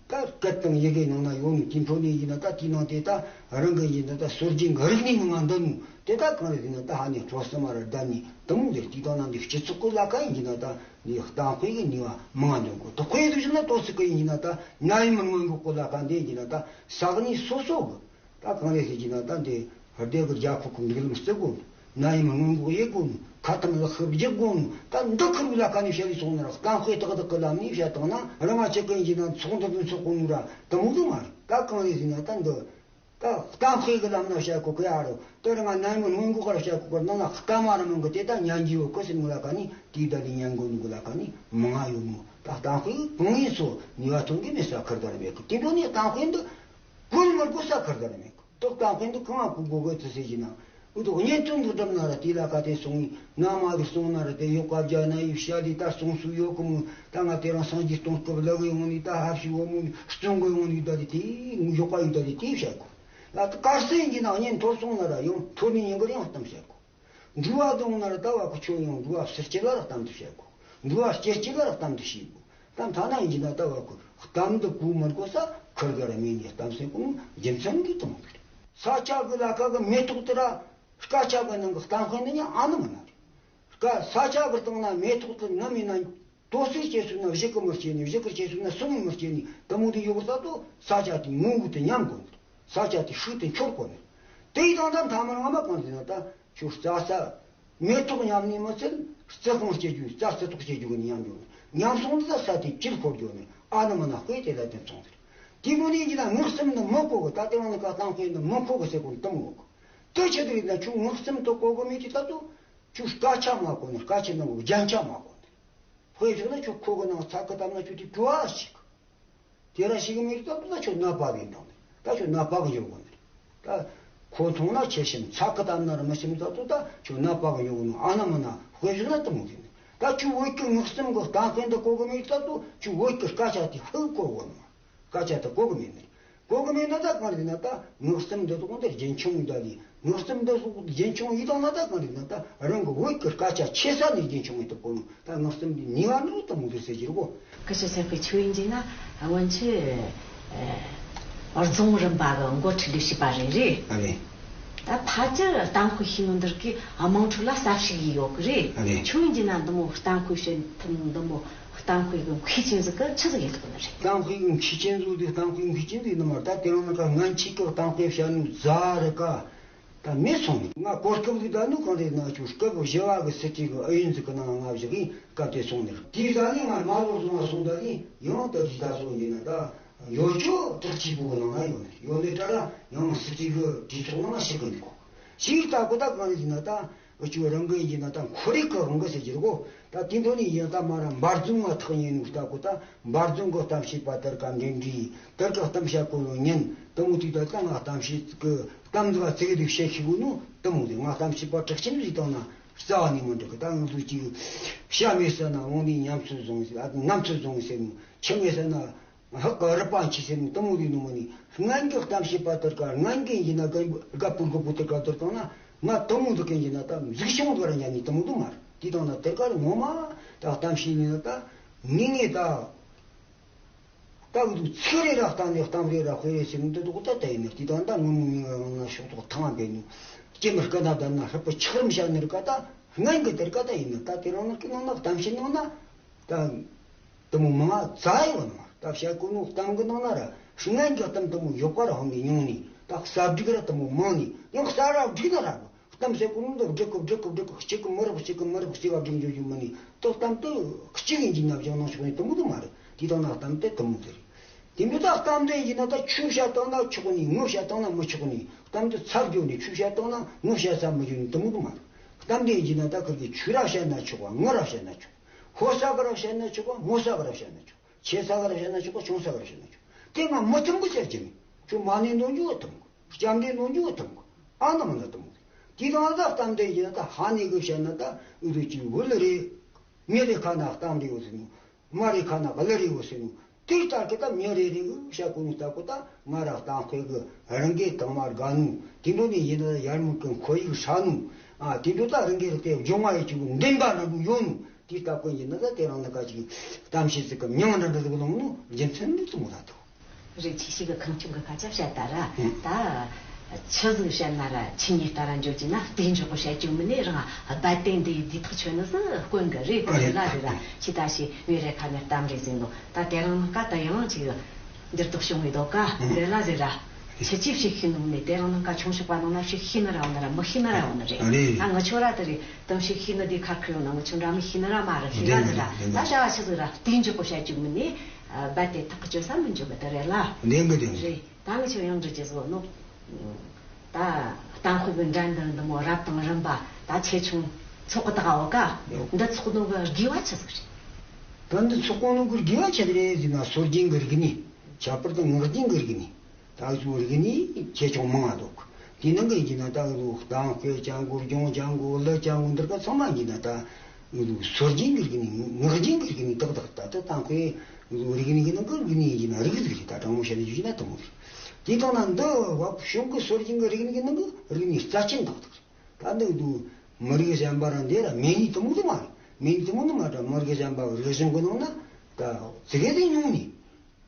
ད་སྐད་དང་ཡི་གེ་ནང་ན་ཡོད་ནོ། དེ་འཕྲོ་ནས་ཡིན་ན། ད་དེའི་ནང་དེ་ད་རང་གི་ཡིན་ན་ད་སྲོལ་རྒྱུན་གྱི་རིག་གནས་ནང་ང་འདུ་ནོ། དེ་ད་གང་རེད་ཟེར་ན། ད་ཧ་ནས་སྤྲོ་སེམས་མ་ར་བསྡད་ནས་དེ་མོ་རེད། དེ་དང་ན་འདི་སྤྱི་ཚོགས་ཀྱི་ལ་ཁ་ཡིན་གྱི་ན། ད་འདི་གཏམ་དཔེ་གི་ནུས་པ་མང་ང་འདོན་དགོས། ད་དཔེ་དུ་བཞག་ན་ཏོག་ཙི་གི་ཡིན་གྱི་ན། ད་ནད་ཡམས་སྔོན་འགོག་གི་ལ་ཁ་འདི་ཡིན་གྱི་ན། ད་ས་གནས་སོ་སོ་གི་ད་གང་རེད་ཟེར་གྱི་ན། ད་འདི་སྡེ་གི་རྒྱལ་ཁབ་ཀྱི་སྒྲིག་ལམ་བརྩི་དགོས་ནོ། ནད་ཡམས་སྔོན་འགོག་ཡེད་དགོས་ནོ། ཁ་ཐམ་ལག་ཤུབས་རྒྱག་དགོས་ནོ། ད་འདི་ཁུར་བུ་ལ་ཁ་ནས་བཤད་ལས་སོང་ན་ར། གཏམ་དཔེ་ཏག་ཏག་གི་ལམ་ནས་བཤད་བཏང་ན། རང་ང་ཆེ་གི་ཡིན་ན་ཚོགས་འདུ་འདི་ཚོགས་དགོས་ནོ་ར། དེ་མོ་དུ་མ་རེད། ད་གང་རེད་ཟེར་ན། ད་འདི་ད་གཏམ་དཔེ་གི་ལམ་ན་བཤད་གོ་གི་ཨ་རོ། དེ་རིང་ང་ནད་ཡམས་སྔོན་འགོག་གར་བཤད་གོ་གི། ནང་ན་གཏམ་མ་ར་མང་གི་དེ་ད་ཉན་རྒྱུ་ཡོད་གི་ཟེར་ནོ་ལ་ཁ་ནས། དེའི་ད་དེ་ཉན་དགོས་ནོ་གི་ལ་ཁ་ནས་མང་ང་ཡོད་ནོ། ད་གཏམ་དཔེ་གང་ཡིན་སོ་ནུས་པ་ཐོན་གི་མེད་ས་ཁུར་ད་ར་མེད་གི། དེ་འདྲ་ནས་གཏམ་དཔེ་འདི་གོ་ནི་མི་དགོས་ས་ཁུར་ད་ར་མེད་གི། ཏོག་གཏམ་དཔེ་འདི་གང་ང་གོ་དགོས་གི་ཚུལ་ཟེར་གྱི་ན། འུ་ཐུག་བརྙན་ཐུང་འདི་འགྲུབ་ན་ར། དེ་ལ་ཁ་དེ་སོང་ངི་ན་མ་གི་སོང་ན་ར། དེ་ཡོག་པ་བརྒྱ་ན་ཡི་བཤད་དེ་ད་སོང་སུ་ཡོད་གི་མོ། ད་ང་དེ་རང་སངས་རྒྱས་གཏོང་སྐབས་ལ་གི་ཡོང་ནི། ད་ཧབ་ཤི་བོ་མོ་ནི་སྟོན་གི་ཡོང་ནི། ད་དེ་དེ་ཡོག་པ་ཡོད། ད་དེ་དེ་བཤད་གོ་ལ། ད་དཀར་སེང་གི་ན་བརྙན་ཐོར་སོང་ན་ར། ཡང་ཐོར་ནི་ཉིན་གི་རིང་གཏམ་བཤད་གོ། འགྲུལ་བ་དུ་ཡོང་ན་ར། ད་བ་གི་ཆོ་ཡང་འགྲུལ་བ་ཕྱི་སྐྱིད་ལ་ར་གཏམ་དུ་བཤད་གོ། འགྲུལ་བ་སྐྱིད་སྐྱིད་ལ་ར་གཏམ་དུ་བཤད་གོ། ད་ཐ་ན་ཡིན་གྱི་ན། ད་བ་གི་གཏམ་འདི་གོ་མི་དགོས་ས་ཁུར་ག་ར་མེད་ནས་གཏམ་ཟེར་གོ་ནོ་རྒྱུ་མཚན་གི་དང་གི་རེད། ས་ཆ་གི་ལ་ཁ་གི་མེ་ཏོག་དེ་ར། སྐད་ཆ་གི་ནང་གི་གཏམ་དཔེ་འདི་ཡང་ཨ་ནི་མི་ན་རེད། སྐད་ས་ཆ་གི་སྟེང་ན་མེ་ཏོག་དེ་ནམ་ཡིན་ན། དོ་སེར་སྐྱེས་སོང་ན་གཞི་གི་མི་སྐྱེ་ནི། གཞི་གི་སྐྱེས་སོང་ན་སུ་མི་མི་སྐྱེ་ནི། དེ་མོ་དེ་ཡོད་གི་ས་དོ། ས་ཆ་དེ་ངོ་བོ་དེ་ཉམས་དགོས་ནི། ས་ཆ་དེ་ཤུགས་དེ་འཁྱོར་དགོས་ནི། དེ་ཡི་དང་ད་མཐའ་མར་ང་མ་གང་ཟེར་ན། ད་ཁྱོད་རྩྭ་ས་མེ་ཏོག་ཉམས་ནི་མི་ཚད། རྩི་ཤིང་སྐྱེ་རྒྱུ། རྩྭ་རྩི་ཏོག་སྐྱེ་རྒྱུ་གི་ཉམས་འགྱོ་ནི། ཉམས་སོང་དུས་ད་ས་དེ་བཅུད་འཁོར་འགྱོ་ནི། ཨ་ནི་མི་ན་དཔེ་དེ་ལ་དེ་མཚུངས་ཟེར། དེ་མོ་ནི་ཡིན་ན་ངག་སེམས་ནི་མི་གོ་གི། ད་དེ་རང་ནི་ཀ་གཏམ་དཔེ་ནི་མི་གོ་གི་ཟེར་གོ་ནི་དེ་མོ་གོ་གི། དེ་ཆི་དེ་རེད་ན། ཁྱོད་ངག་སེམས་དེ་གོ་གི་མེད་དུས་ད་དུ་ཁྱོད་སྐད་ཆ་མ་གོ་ནི། སྐད་ཆ་ནང་གི་རྒྱན་ཆ་མ་གོ་ནི། དཔེ་བཞག་ན་ཁྱོད་ཁོ་གི་ནང་ཚ་གི་བཏབ་ན་ཁྱོད་དེ་བྲོ་བ་ཞིག་དེ་ར་ཞིག་མི་རིགས་ད་དུ་ད་ཁྱོད་ནད་པ་གི་འདང་ནི། ད་ཁྱོད་ནད་པ་གི་ཡོད་གོ་ནི། ད་ཁོ་མཐོང་ན་ཆེ་ཞིམ། ཚ་གི་བཏབ་ན་ར་མི་ཞིམ། ད་དུ་ད་ཁྱོད་ནད་པ་གི་ཡོད་གོ་ནི། ཨ་ན་མ་ན་དཔེ་བཞག་ན་དེ་མོ་གི་ནི། ད་ཁྱོད་བོད་ཀྱི་ངག་སེམས་གི་གཏམ་དཔེ་འདི་གོ་གི་མི་རིགས་ད་དུ་ཁྱོད་བོད་ཀྱི་སྐད་ཆ་དེ་ཧུག་གོ་གོ་ནི། སྐད་ཆ་དེ་གོ་གི་མེད་ནི། གོ་གི་མེད་ན་ད་གང་རེད་ན། ད་ངག་སེམས་འདི་དག་འདི་རྒྱུན་འཁྱོངས་ཡིན་ད་ལི། ངག་སེམས་འདི་དག་རྒྱུན་འཁྱོངས་ཡིན་དང་ན་ད་གང་རེད་ན། ད་རང་གི་བོད་ཀྱི་སྐད་ཆ་ཆེ་ས་ནས་རྒྱུན་འཁྱོངས་ཡིན་ད་གོ་ནོ། ད་ངག་སེམས་འདི་ནུས་པ་འདི་དེ་མོ་འདི་ཟེར་གྱི་རེད་གོ། སྐུ་ཞབས་སེར་པོའི་ཆོས་ཡིན་གྱི་ན། སྔོན་ཆད་ཨ་རྫོང་རིམ་པ་གི་འགོ་ཁྲིད་ལས་བྱེད་པ་རེད། རེད། ཨ་རེད། ད་ཕལ་ཆེར་གཏམ་དཔེ་ཤེས་ནོ་འདི་གི་དམངས་ཁྲོད་ལ་ཟབ་ཞུགས་ཡས་ཡོད་གི་རེད། ཨ་རེད། ཆོས་ཡིན་གྱི་ན་འདི་མོ་གཏམ་དཔེ་བཤད་ཐུབ་ནོ་འདི་མོ། གཏམ་དཔེ་གི་མཁས་ཅན་ཟིག་གི་ཆི་ཟིག་ཡིན་ཐུབ་ནི་རེད། གཏམ་དཔེ་གི་མཁས་ཅན་ཟིག་དེ། གཏམ་དཔེ་མཁས་ཅན་ཟིག་ནི་མ་ད་དེ་རིང་ནངས་ཀ་སྔོན་ཆད་གི་གཏམ་དཔེ་བཤད་ནོ་ཟ་རེ་ཀ་ད་མེད་སོང་ནི། ང་གོ་སྐབས་ཟིག་ད་ནི་གང་རེད་ན། ཁྱོད་སྐབས་བཞི་བ་གི་སྲིད་གྲོས་གི་ཨུ་ཡོན་ཟིག་གི་ནང་ང་བཞག་གི་སྐབས་དེ་སོང་ནི་རེད། དེ་ད་ནི་ང་མ་ལོ་སོང་བ་སོང་ད་ནི་ཡང་ད་དེ་ད་སོང་ཡིན་ན། ད་ཡོད་ཆོག་དྲག་ཆེ་པོ་གི་ནང་ང་ཡོད་ནི་ཡོད་ནི། ད་ར་ཡང་སྲིད་གྲོས་གི་གྲོས་ཚོགས་ནང་ཞུགས་གི་འདུག་གོ། ཞིག་ལྟ་གོ་ད་གང་རེད་ཟེར་ན། ད་འུ་ཆོ་རང་གི་ཡིན་ན་ད་ཁོར་ཡུག་གི་དབང་གིས་ཟེར་གྱི་རེད་གོ། ད་དེ་འདྲ་ནི་ཡིན་ད་མ་ར་འབར་རྫོང་ང་ཐག་ཉེ་ནོ་ལྟ་གོ། ད་འབར་རྫོང་གི་གཏམ་བཤད་པ་དེར་ཀ་འབྲེལ་འདྲིས་དེར་ཀ་གཏམ་བཤད་གོ་ནོ་ཉན་དེ་མོ་དུས་ད་ད་ང་གཏམ་བཤད་གི་གཏམ་འདི་བ་ཙིག་གེ་དུ་བཤད་ཤེས་གོ་ནོ་དེ་མོ་དེ། ང་གཏམ་བཤད་པ་དྲག་ཆེན་རེད་བཏང་ན་རྩ་བ་ནས་མི་འགྲིག་གི། ད་ང་ཚོ་ཅིག་ཤ་མེད་ས་ན་འོང་ནས་ཉམས་ཚོད་བཟུང་ཟེར། ཨ་ནམ་ཚོད་བཟུང་ཟེར་ནོ། ཆུ་མེད་ས་ན་ ཧ་ག་རི་པ་འཆི་ཟེར་ནི་དེ་མོ་རེད་ནོ་མ་ནི། སྔན་གྱི་གཏམ་བཤད་པ་དེར་ཀ་སྔན་གྱི་ཡིན་ན་ག་རྒད་པོ་རྒད་པོ་དེར་ཀ་དེར་བཏང་ན། ང་དེ་མོ་འདི་གན་ཡིན་ན་ད་མཛུག་ཤོང་དེ་ར་ཉན་ནི་དེ་མོ་འདུག་མ་རེད། དེ་དང་ན་དེར་ཀ་ངོ་མ་ད་གཏམ་བཤད་ཡིན་ན་ད་ངེས་ངེས་ད། ད་འུ་ཚོ་ཚིག་རེ་ར་བཏང་ནས་གཏམ་རེ་ར་དཔེ་རེ་ཟེར་ནི་འདི་འདུག་ད་ད་ཡིན་ནི། དེ་དང་ད་ངོ་མ་ངེས་ངེས་ངང་ན་ཤོག་ཐོག་ཐང་བས་ནི། སྐྱེ་མི་སྐད་ན་ད་ན་ཧྲི་པོ་ཆགས་རིམ་བཤད་ནི་རེད་ཀ་ད། སྔན་གྱི་དེར་ཀ་ད་ཡིན་ནི། ད་དེ་རང་ནང་གི་ནང་ན་གཏམ་བཤད་ནང་ན། ད། དེ་མོ་མང་ཙག་ཡོད་ནོ། ད་བཤད་གོ་ནོ་གཏམ་གི་ནང་ན་ར་སྔན་གྱི་གཏམ་དེ་མོ་ཡོད་པ་ར་ཧོན་གི་མྱོང་ནི། ད་གསར་སྒྲིག་ར་དེ་མོ་མང་ནི། ཡང་གསར་ར་སྒྲིག་ན་ར་གཏམ་བཤད་གོ་ནོ་འདི་སྒྲིག་གི་སྒྲིག་གི་སྒྲིག་གི་གཅིག་གི་མི་རབས་གཅིག་གི་མི་རབས་གཅིག་ག་སྒྲིག་འཇོག་རྒྱུ་མིན་ནི། ད་གཏམ་དེ་གཅིག་ཡིན་གྱི་ན་བཞག་ན་ཆོག་ནི་དེ་མོ་དེ་མ་རེད། དེ་དང་ན་གཏམ་དེ་དེ་མོ་དེ་རེད། དེ་འདྲ་ད་གཏམ་དེ་ཡིན་ན་ད་ཆོས་བཤད་བཏང་ན་ཆོག་ནི། ངོ་བཤད་བཏང་ན་མི་ཆོག་ནི། གཏམ་དེ་ཚར་འཇོག་ནི། ཆོས་བཤད་བཏང་ན་ངོ་བཤད་ས་མི་འཇོག་ནི་དེ་མོ་དེ་མ་རེད། གཏམ་དེ་ཡིན་ན་ད་ཁིར་གི་ཆོས་ར་བཤད་ན་ཆོག་པ། ངོ་ར་བཤད་ན་ཆོག་ཕོ་ས་ག་ར་བཤད་ན་ཆོག་པ། མོ་ས་ག་ར་བཤད་ན་ཆོག་ཆེ་ས་ག་ར་བཤད་ན་ཆོག་པ། ཆུང་ས་ག་ར་བཤད་ན་ཆོག་དེ་ང་མི་ཐུམ་གི་ཟེར་གྱི་མེད། ཁྱོད་མ་ཎི་འདོན་རྒྱུ་བ་ཐུམ་གི། སྐྱབས་འགྲོ་འདོན་རྒྱུ་བ་ཐུམ་གི། ཨ་ནམ་ན་ཐུམ་གི། དེ་དང་ད་གཏམ་དེ་ཡིན་ན་ད་ཧ་ནི་གི་བཤད་ན་ད་འུ་ཚོ་གཅིག་བུ་ལ་རེ། མི་རེ་ཁ་ན་གཏམ་རེ་ཡོད་ཟེར་ནོ། མ་རེ་ཁ་ན་གླུ་རེ་ཡོད་ཟེར་ནོ། དེ་ལྟར་གི་ད་མི་རེ་རེ་གི་བཤད་གོ་ནོ་ལྟ་གོ་ད་ང་ར་གཏམ་དཔེ་གི་རང་གི་དང་མ་དགའ་ནོ། དེ་འདྲ་ནི་ཡིན་ན་ཡར་མོ་གི་ཁོར་ཡུག་ཧྲ་ནོ། ཨ་དེ་འདྲ་ད་རང་གི་རེ་དེ་སྦྱོང་བ་ཡི་ཅིག་འདེམས་པ་ར་ཡོད་ནོ། དེ་ལྟ་བུ་ཡིན་ན་ད་དེ་རང་ལ་ཁ་ཅིག་གཏམ་བཤད་ཟིག་གི་མྱིང་འདྲ་འདྲ་ཟིག་ལོངས་ནོ་རྒྱུ་མཚན་འདི་ཙམ་མོ་ད་འདུག་རེད། ཆི་ཞིག་གི་ཁང་ཆུང་གི་ཁ་ཆ་བཤད་ད་ར། ད་ཆི་ཟིག་བཤད་ན་ར་ཆི་ཉིད་ལྟ་ར་འཇོག་གྱི་ན་བལྟས་འཇོག་གི་བཤད་རྒྱུ་མིན་ནི། རང་རྦད་དེ་འདི་འདི་ཐག་ཆོད་ནི་ཟིག་དཀོན་གི་རེད། དཀོན་གི་ལ་རེད་ར། ཆི་ད་ཤི་མི་རེ་ཁ་ནས་གཏམ་རེད་ཟེར་ནོ། ད་དེ་རང་ནང་ཀ་ད་ཡང་ཅིག་འགྱུར་ལྡོག་བྱུང་བའི་ལྡོག་ཀ་རེད་ལ་ཟེར་ར། ཁྱེད་ཀྱིས་ཞིག་ཤེས་ནོ་ནས་དེ་རང་ནང་ཀ་ཆུང་ཤོག་པ་ནང་ན་ཞིག་ཤེས་ནི་ར་འོ་ན་ར་མི་ཤེས་ནི་ར་འོ་ན་རེད། རེད། ད་ང་ཆོ་ར་དེ་རེད། དམ་ཞིག་ཤེས་ནི་དེ་ཁ་ཁུ་ཡོང་ན་ང་ཆོ་འདྲ་མི་ཤེས་ནི་ར་མ་ར་ཤེས་ར་ཟེར་ར། ད་བྱ་བ་ཆི་ཟིག་ར་བལྟས་འཇོག་པོ་བྱ་རྒྱུ་མིན་ནི། རྦད་དེ་ཐག་གི་ཆོད་ས་མི་འཇོག་གི་དེ་རེད་ལ། བདེན་གི་བདེན་གི། རེད། ད་ང་ཆོ་ཡང་འདྲི་རྒྱུ་བཟོ་ནོ། ད་གཏམ་དཔེ་གི་འགྲན་བསྡུར་འདི་མོ་རབ་དང་རིམ་པ་ད་ཆེ་ཆུང་ཚོགས་གི་ད་ག་འོ་ཀ་འདི་ཚོགས་ནོ་གི་དགོས་པ་ཆི་ཟིག་རེད། ད་འདི་ཚོགས་གོ་ནོ་གི་དགོས་པ་ཆི་རེད་ཟེར་ན་སྲོལ་རྒྱུན་གི་རིག་གནས། ཁྱད་པར་དུ་ངག་རྒྱུན་གི་རིག་གནས། ད་གཟུགས་རིག་གནས་ཆེ་ཆུང་མང་ང་འདུག་དེ་ནང་གི་ཡིན་ན་ད་གཟུགས་གཏམ་དཔེ་ཅན་གོ། སྒྲུང་ཅན་གོ། གླུ་ཅན་གོ། འདི་ག་ཚང་མ་ཡིན་ན་ད་གཟུགས་སྲོལ་རྒྱུན་གི་རིག་གནས། ངག་རྒྱུན་གི་རིག་གནས་ཏག་ཏག་ད་ད་གཏམ་དཔེ་གཟུགས་རིག་གནས་གི་ནང་གི་རིག་གནས་ཡིན་ན་རིག་ཟིག་རེད། ད་དྲང་མོ་བཤད་ན་ཡིན་ན་དེ་མོ་རེད། དེ་དང་ན་འདི་བབ་གཞུང་གི་སྲོལ་རྒྱུན་གི་རིག་གནས་གི་ནང་གི་རིག་གནས་རྩ་ཆེན་ཏག་ཏག་རེད། ད་འདི་འདུག་མི་རིགས་གཞན་པ་རང་འདི་ར་མེད་ནི་དེ་མོ་དེ་མ་རེད། མེད་ནི་དེ་མོ་དེ་མ་རེད། མི་རིགས་གཞན་པ་གི་རིག་གཞུང་གི་ནང་ན་ད་ཙི་གེ་དེ་ཉུང་ནི།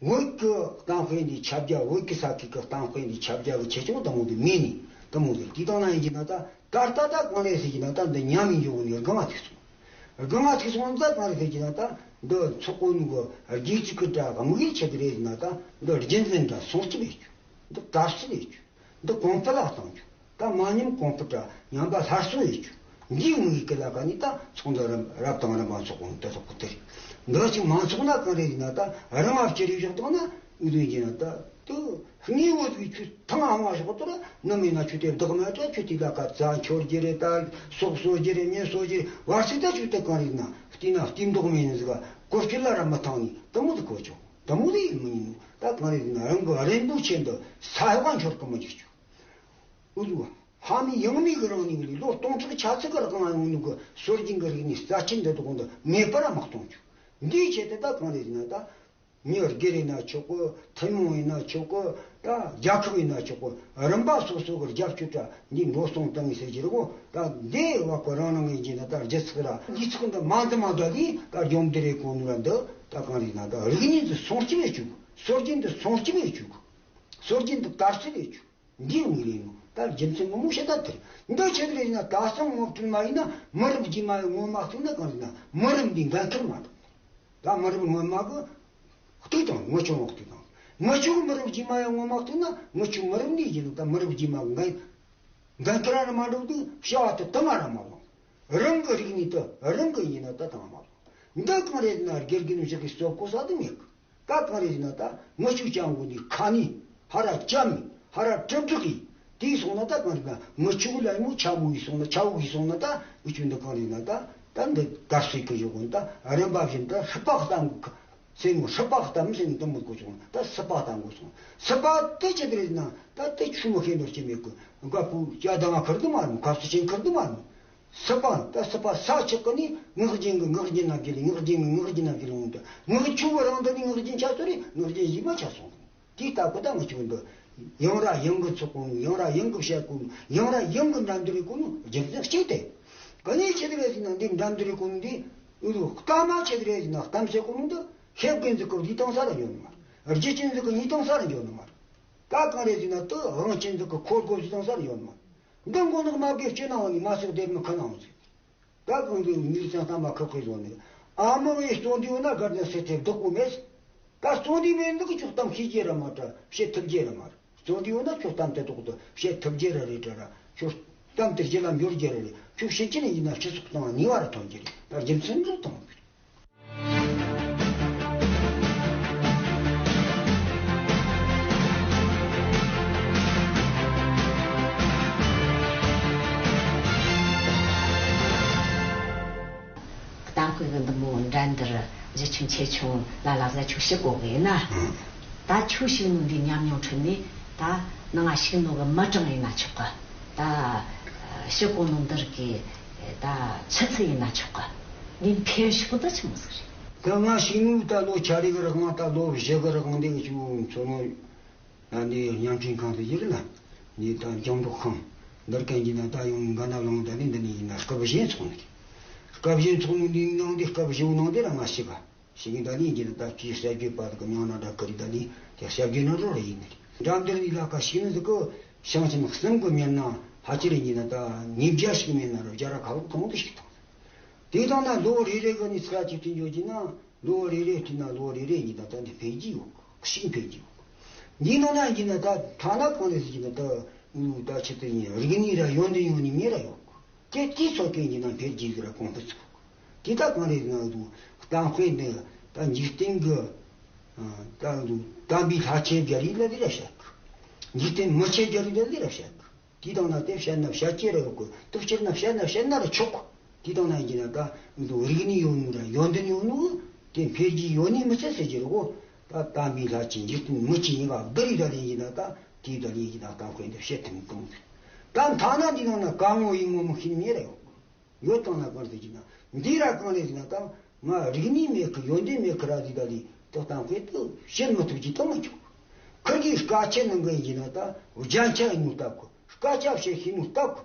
བོད་ཀྱི་གཏམ་དཔེ་འདི་ཁྱབ་རྒྱ། བོད་ཀྱི་ས་ཁུལ་གྱི་གཏམ་དཔེ་འདི་ཁྱབ་རྒྱ་གི་ཆེ་ཆུང་དེ་མོ་དེ་མེད་ནི་དེ་མོ་དེ། དེ་དང་ན་ཡིན་གྱི་ན་ད་ད་ལྟ་ད་གང་རེད་ཟེར་གྱི་ན་ད་འདི་ཉམས་མི་འཇོག་ནི་སྒང་ང་ཐུག་སོང་། སྒང་ང་ཐུག་སོང་ད་གང་རེད་ཟེར་གྱི་ན་ད་འདི་ཚོགས་གོ་ནི་གི་རྒྱུག་ཅིག་གི་སྒྲ་གི་མི་གི་ཆེད་དུ་རེད་ཟེར་ན་ད་འདི་རྒྱུན་འཛིན་དང་སྲུང་སྐྱོབ་ཡེད་རྒྱུ། འདི་དར་སྲོལ་ཡེད་རྒྱུ། འདི་གོང་འཕེལ་ལ་གཏོང་རྒྱུ། ད་མ་ཉམས་གོང་འཕེལ་དྲ་ཉམས་པ་སླར་གསོ་ཡེད་རྒྱུ། འདིའི་དམིགས་ཡུལ་གྱི་ལ་ཁ་ནས་ད་ཚོགས་འདུ་རབ་རབ་དང་རིམ་པ་འཚོགས་གོང་དེ་ཚོགས་གོ་དེ་རེད། འདི་ཅིག་མ་འཚོགས་ན་གང་རེད་ཟེར་ན་ད་རང་ང་ཕྱི་རིགས་ཕྱོགས་གཏོང་ན་ཨུ་ལུ་ཡིན་ན་ད་དུ་དངོས་པོ་དེ་ཆུ་ཐང་ཨ་མ་ཞོག་ཏུ་ར་ནི་མིན་ན་ཆུ་དེ་བདག་མེད་དྲ་ཆུ་དེ་ལ་ཁ་རྩ་འཁྱོར་རྒྱུ་རེད། ད་སོག་གསོ་རྒྱུ་རེད། མི་གསོ་རྒྱུ་རེད། བར་སྲིད་ད་ཆུ་དེ་གང་རེད་ན་བལྟས་ན་བལྟས་མདོག་མེད་ནི་ཟིག་ག་གོ་ཆུ་ལ་ར་མི་ཐང་ནི་དེ་མོ་དེ་གོ་ཆོག་དེ་མོ་དེ་ཡིན་མི་ཡིན་ནོ། ད་གང་རེད་ཟེར་ན་རང་གི་རིན་པོ་ཆེ་འདི་ས་ཧེ་བ་འཁྱོར་གི་མི་འཇུག་ཆོག་ཨུ་ལུ། ཕ་མེས་ཡང་མེས་ཀྱི་རིང་ནས་ལོ་སྟོང་ཕྲག་ཆ་ཚིག་གི་རིང་ཡོང་ནུ་གི་སྲོལ་རྒྱུན་གྱི་རིག་གནས་རྩ་ཆེན་འདི་དག་འདི་མེད་པར་མ་གཏོང་རྒྱུ། འདིའི་ཆེད་དུ་ད་གང་རེད་ཟེར་ན་ད་མི་སྒེར་ཡིན་ན་ཆོག་གི། ཐུན་མོང་ཡིན་ན་ཆོག་གི། ད་རྒྱལ་ཁབ་ཡིན་ན་ཆོག་གི། རིམ་པ་སོ་སོ་གི་རྒྱབ་སྐྱོར་དྲ་འདི་འགྲོ་སོང་བཏང་ཟེར་གྱི་རེད་གོ། ད་འདི་བ་གི་རང་རང་གི་ཡིན་ན་ད་རྒྱུ་ཚིག་ར་འདི་ཚིག་འདི་མ་འདི་མ་འདི་ལི་ད་རྒྱུ་འདི་རེད་གོ་ནུ་ར་འདི་ད་གང་རེད་ན་ད་རིག་གནས་འདི་སྲུང་སྐྱོབ་བྱེད་རྒྱུ། སྲོལ་རྒྱུན་འདི་སྲུང་སྐྱོབ་བྱེད་རྒྱུ། སྲོལ་རྒྱུན་འདི་དར་སྲོལ་བྱེད་རྒྱུ། འདིའི་དམིགས་ཡུལ་ཡིན་ནོ། ད་རྒྱུ་མཚན་ངོ་མ་བཤད་ད་དེ་རེད། འདི་ཆེད་དུ་རེད་ན་ད་སང་ངོ་སྤྲོད་མ་ཡིན་ན་མི་རབས་རྗེས་མ་ཡི་ངོ་མ་བལྟས་ན་གང་རེད་ན་མི་རབས་འདི་འགན་འཁུར་མ་འདུག་ད་མི་རབས་སྔོན་མ་གི་གཏུག་དང་ངུ་ཆུང་བ་གཏུག་དང་ངུ་ཆུང་མི་རབས་རྗེས་མ་ཡི་ངོ་མ་བལྟས་ན་ངུ་ཆུང་མི་རབས་འདི་ཡིན་ནོ། ད་མི་རབས་རྗེས་མ་གི་འགན་འགན་འཁུར་ར་མ་འགྲོ་དུས་བྱ་བ་དེ་དུ་མ་ར་མ་ལོང་། རང་གི་རིག་གནས་དེ་རང་གི་ཡིན་ན་ད་དང་མ་ལོང་། འདི་གང་རེད་ན་དགེ་རྒན་བཞག་གི་སོ་གོ་ས་དུ་མེད་གི། ད་གང་རེད་ཟེར་ན་ད་ངུ་ཆུ་ཅང་གོ་ནི་ཁ་ནི་ཧ་ར་ཅམ་མི་ཧ་ར་ཀྲི་ཀྲི་གི་དེ་སོང་ན་ད་གང་རེད་ན་ངུ་ཆུ་ལ་མོ་ཆ་བོ་ཡི་སོང་ན་ཆ་བོ་ཡི་སོང་ན་ད་ངུ་ཆུ་འདི་གང་རེད་ན་ད་ད་འདི་དགའ་སོས་གི་ཡོད་གོ་ད་རིམ་པ་བཞིན་ད་ཧྲི་པག་ལྟ་མོ་གི་སེ་མོ་ཧྲི་པག་ལྟ་མོ་སེ་མོ་དུ་མོ་གོ་བྱུང་ད་སི་པག་ལྟ་མོ་སོང་སི་པག་དེ་ཅི་འདི་རེད་ན་ད་དེ་ཆུ་མོ་ཤེས་འདོར་ཅི་མེད་གི་དགའ་པོ་སྐྱ་ད་ང་ཁར་དུ་མ་རུང་ཁ་སུ་ཆེན་ཁར་དུ་མ་རུང་། སྲིད་པ་ད་སྲིད་པ་ས་ཆགས་ཀྱི་ནི་ངག་རྒྱུན་གྱི་ངག་རྒྱུན་ན་བརྒྱུད་ལ་ངག་རྒྱུན་གྱི་ངག་རྒྱུན་ན་བརྒྱུད་ལ་འོང་དུ་ངག་ཆུ་བོ་རང་དུ་ནི་ངག་རྒྱུན་ཆགས་སོ་རེ་ངག་རྒྱུན་ཡིད་མ་ཆགས་སོང་། དེའི་ལྟ་བུ་ད་ངི་ཆུ་འདི་ཡང་ར་ཡང་གི་ཚོགས་གོ་ནོ་ཡང་ར་ཡང་གི་བཤད་གོ་ནོ་ཡང་ར་ཡང་གི་འགྲན་བསྡུར་རེ་གོ་ནོ་རྒྱུ་མཚན་གཅིག་སྟེ། ག་ནས་ཆེད་དུ་རེད་ཟེར་ན་འདི་འགྲན་བསྡུར་རེ་གོ་ནོ་འདི་ཨུ་རུ་གཏམ་མ་ཆེད་དུ་རེད་ཟེར་ན་གཏམ་བཤད་གོ་ནོ་འདི་ཤེས་དགོས་འཛུགས་གི་འདི་དང་ས་ར་ཡོད་ནི་མ་རེད། རྒྱུ་ཅན་འཛུགས་གི་གཉིས་དང་ས་ར་ཡོད་ནི་མ་རེད། ད་གང་རེད་ཟེར་ན་དུ་དབང་ཅན་འཛུགས་གི་འཁོར་དགོས་ཟེར་དང་ས་ར་ཡོད་ནི་མ་རེད། འདི་མགོ་ནག་མ་གེ་སྐྱོ་ན་འོ་ནི་མ་སོགས་སྡེར་མི་ཁ་ནའང་ཟེར། ད་གང་དུ་མིག་ཙང་ཐ་མ་ཁག་ཁོས་བཟོ་ནས་ཨ་མ་བའི་གཙོ་འདི་ཡོད་ན་དགར་ནས་སེ་ཐེབས་བདག་པོ་མེད། ད་གཙོ་འདི་མེད་འདུག་ཅུག་གཏམ་ཤེས་རྒྱུ་ར་མ་དྲ་བཤད་ཐུབ་རྒྱུ་ར་མ་རེད། གཙོ་འདི་ཡོད་ན་ཅུག་གཏམ་དེ་ཏོག་ཏུ་བཤད་ཐུབ་རྒྱུ་ར་རེད་དྲ་ར་ཅུག་གཏམ་དེ་རྒྱུ་ལ་འབྱོར་རྒྱུ་ར་རེད། ཅུག་བཤད་ཀྱི་ནས་ཡིན་ན་སྤྱི་ཚོགས་དང་ནུས་པ་ར་ཐོན་རྒྱུ་རེད། ད་རྒྱུ་མཚན་འདི་དང་། གཏམ་དཔེ་གི་འདི་མོ་འགྲན་བསྡུར་གཞི་ཁྱོན་ཆེ་ཆུང་ལ་ལ་ཟ་ཆུ་ཞིག་གོ་གི་ན། ད་ཆུ་ཞིག་ནང་འདི་ཉམས་མྱོང་ཁྲོད་ནས་ད་ནང་ང་ཞིག་ནོ་གི་མི་གྲངས་ཡིན་ན་ཆོག་གི། ད་ཞིག་གོ་ནོ་འདིར་གི་ད་ཆུ་ཚད་ཡིན་ན་ཆོག་གི། འདི་འཕེལ་ཞིག་གོ་ད་ཆི་མོ་ཟིག་རེད། ད་ང་ཞིག་ནོ་ད་ལོ་ཆ་རེ་གི་རིང་ད་ལོ་བཞི་གི་རིང་འདི་གི་ཆུ་མཚོ་ནོ། ད་འདི་བརྙན་འཕྲིན་ཁང་དུ་ཡིག་ལ་འདི་ད་རྒྱང་སྒྲོག་ཁང་འདིར་གན་གྱི་ན་ད་ཡོང་ག་ན་ལོང་ད་ནི་འདི་ནི་ཡིན་ན་སྐབས་གཞན་ཚོགས་ནི་རེད། སྐབས་གཞན་ཚོགས་ནི་འདི་ནང་འདི་སྐབས་གཞན་ནང་འདི་ར་ང་ཞིག་ག་ཞིག་གི་ད་ནི་འདི་ན་ད་ཅིའི་ཞབས་རྗེས་པ་དག་གི་མྱང་ན་འདྲ་ཀི་རི་ད་ནི་དེ་ཞབས་རྗེས་ན་རོ་རེ་ཡིན་ནི་རེད། འགྲན་བསྡུར་འདི་ལ་ཀ་ཞིག་ནི་ཟིག་གི་ཞང་ཆེན་གསུམ་གི་མྱུར་ན་ཧ་ཅི་རེ་ཡིན་ན་ད་ཉིས་བརྒྱ་ཞིག་མེད་ན་ར་བརྒྱ་ར་ཁ་ལོ་གང་དུ་ཞིག་ཐོག་དེ་དང་ན་ལོ་རེ་རེ་གི་ནི་ཚ་ཅིག་ཏུ་འཇོག་གྱི་ན། ལོ་རེ་རེ་བསྟུན་ན་ལོ་རེ་རེ་ཡིན་ན་ད་འདི་འཕེལ་གྱི་ཡོད། ཤིང་འཕེལ་གྱི་ཡོད། འདི་ནང་ན་ཡིན་ན་ད་ཐ་ན་གང་རེ་ཟེར་གྱི་ན་ད་ད་ཆི་ཏི་ཡིན་རིག་གནས་ར་ཡོན་ཏན་ཡོད་ནི་མེད་ར་ཡོད། དེ་དེའི་ཚོད་ཀྱི་ཡིན་ན་འཕེལ་གྱི་ཟེར་ར་གོང་འཕེལ་ཚོགས། དེ་ད་གང་རེ་ཟེར་ན་ད་གཏམ་དཔེ་འདི་ད་འཇིག་རྟེན་གྱི་ད་དམ་པའི་ལྷ་ཆེན་བརྒྱ་རིགས་ལ་དེ་ར་བཤད་གི། འཇིག་རྟེན་མི་ཆེན་བརྒྱ་རིགས་ལ་དེ་ར་བཤད་གི། དེ་དང་ན་དེ་བཤད་ན་བཤད་ཀྱི་རེད་གོ། དེ་བཤད་ན་བཤད་ན་བཤད་ན་ར་ཆོག་གོ། དེ་དང་ན་ཡིན་ན་ད་འདུག་རིག་གནས་ཡོད་ནོ་ར་ཡོན་ཏན་ཡོད་ནོ་དེ་འཕེལ་རྒྱས་ཡོད་ནི་མི་ཚད་ཟེར་གྱི་རེད་གོ། ད་དམ་པའི་ལྷ་ཆེན་འཇིག་རྟེན་མི་ཆེན་ཡིན་ག་བསྡུར་ཡི་ད་ལེན་ཡིན་ན་ད་དེ་ད་ལེན་ཡིན་ན་གཏམ་དཔེ་འདི་བཤད་ཐུབ་གཏོང་ཟེར། ད་ཐ་ན་འདི་ནང་ན་གང་ངོ་ཡིན་ངོ་མི་ཤེས་ནི་མེད་ར་ཡོད་གོ། ཡོད་དང་ན་གང་ཟེར་གྱི་ན་འདི་ར་གང་རེད་ཟེར་ན་ད་ང་རིག་གནས་མེད་གི་ཡོན་ཏན་མེད་གི་ར་ཟིག་ད་ལི་ཏོག་དང་དཔེ་ཏོག་བཤད་མི་ཐུབ་ཀྱི་ཏོག་མི་ཆོག་ཁུར་གི་སྐད་ཆ་ནང་གི་ཡིན་ན་ད་རྒྱན་ཆ་ཡིན་ནོ་སྟབས་གོ། སྐད་ཆ་བཤད་ཤེས་ནོ་སྟབས་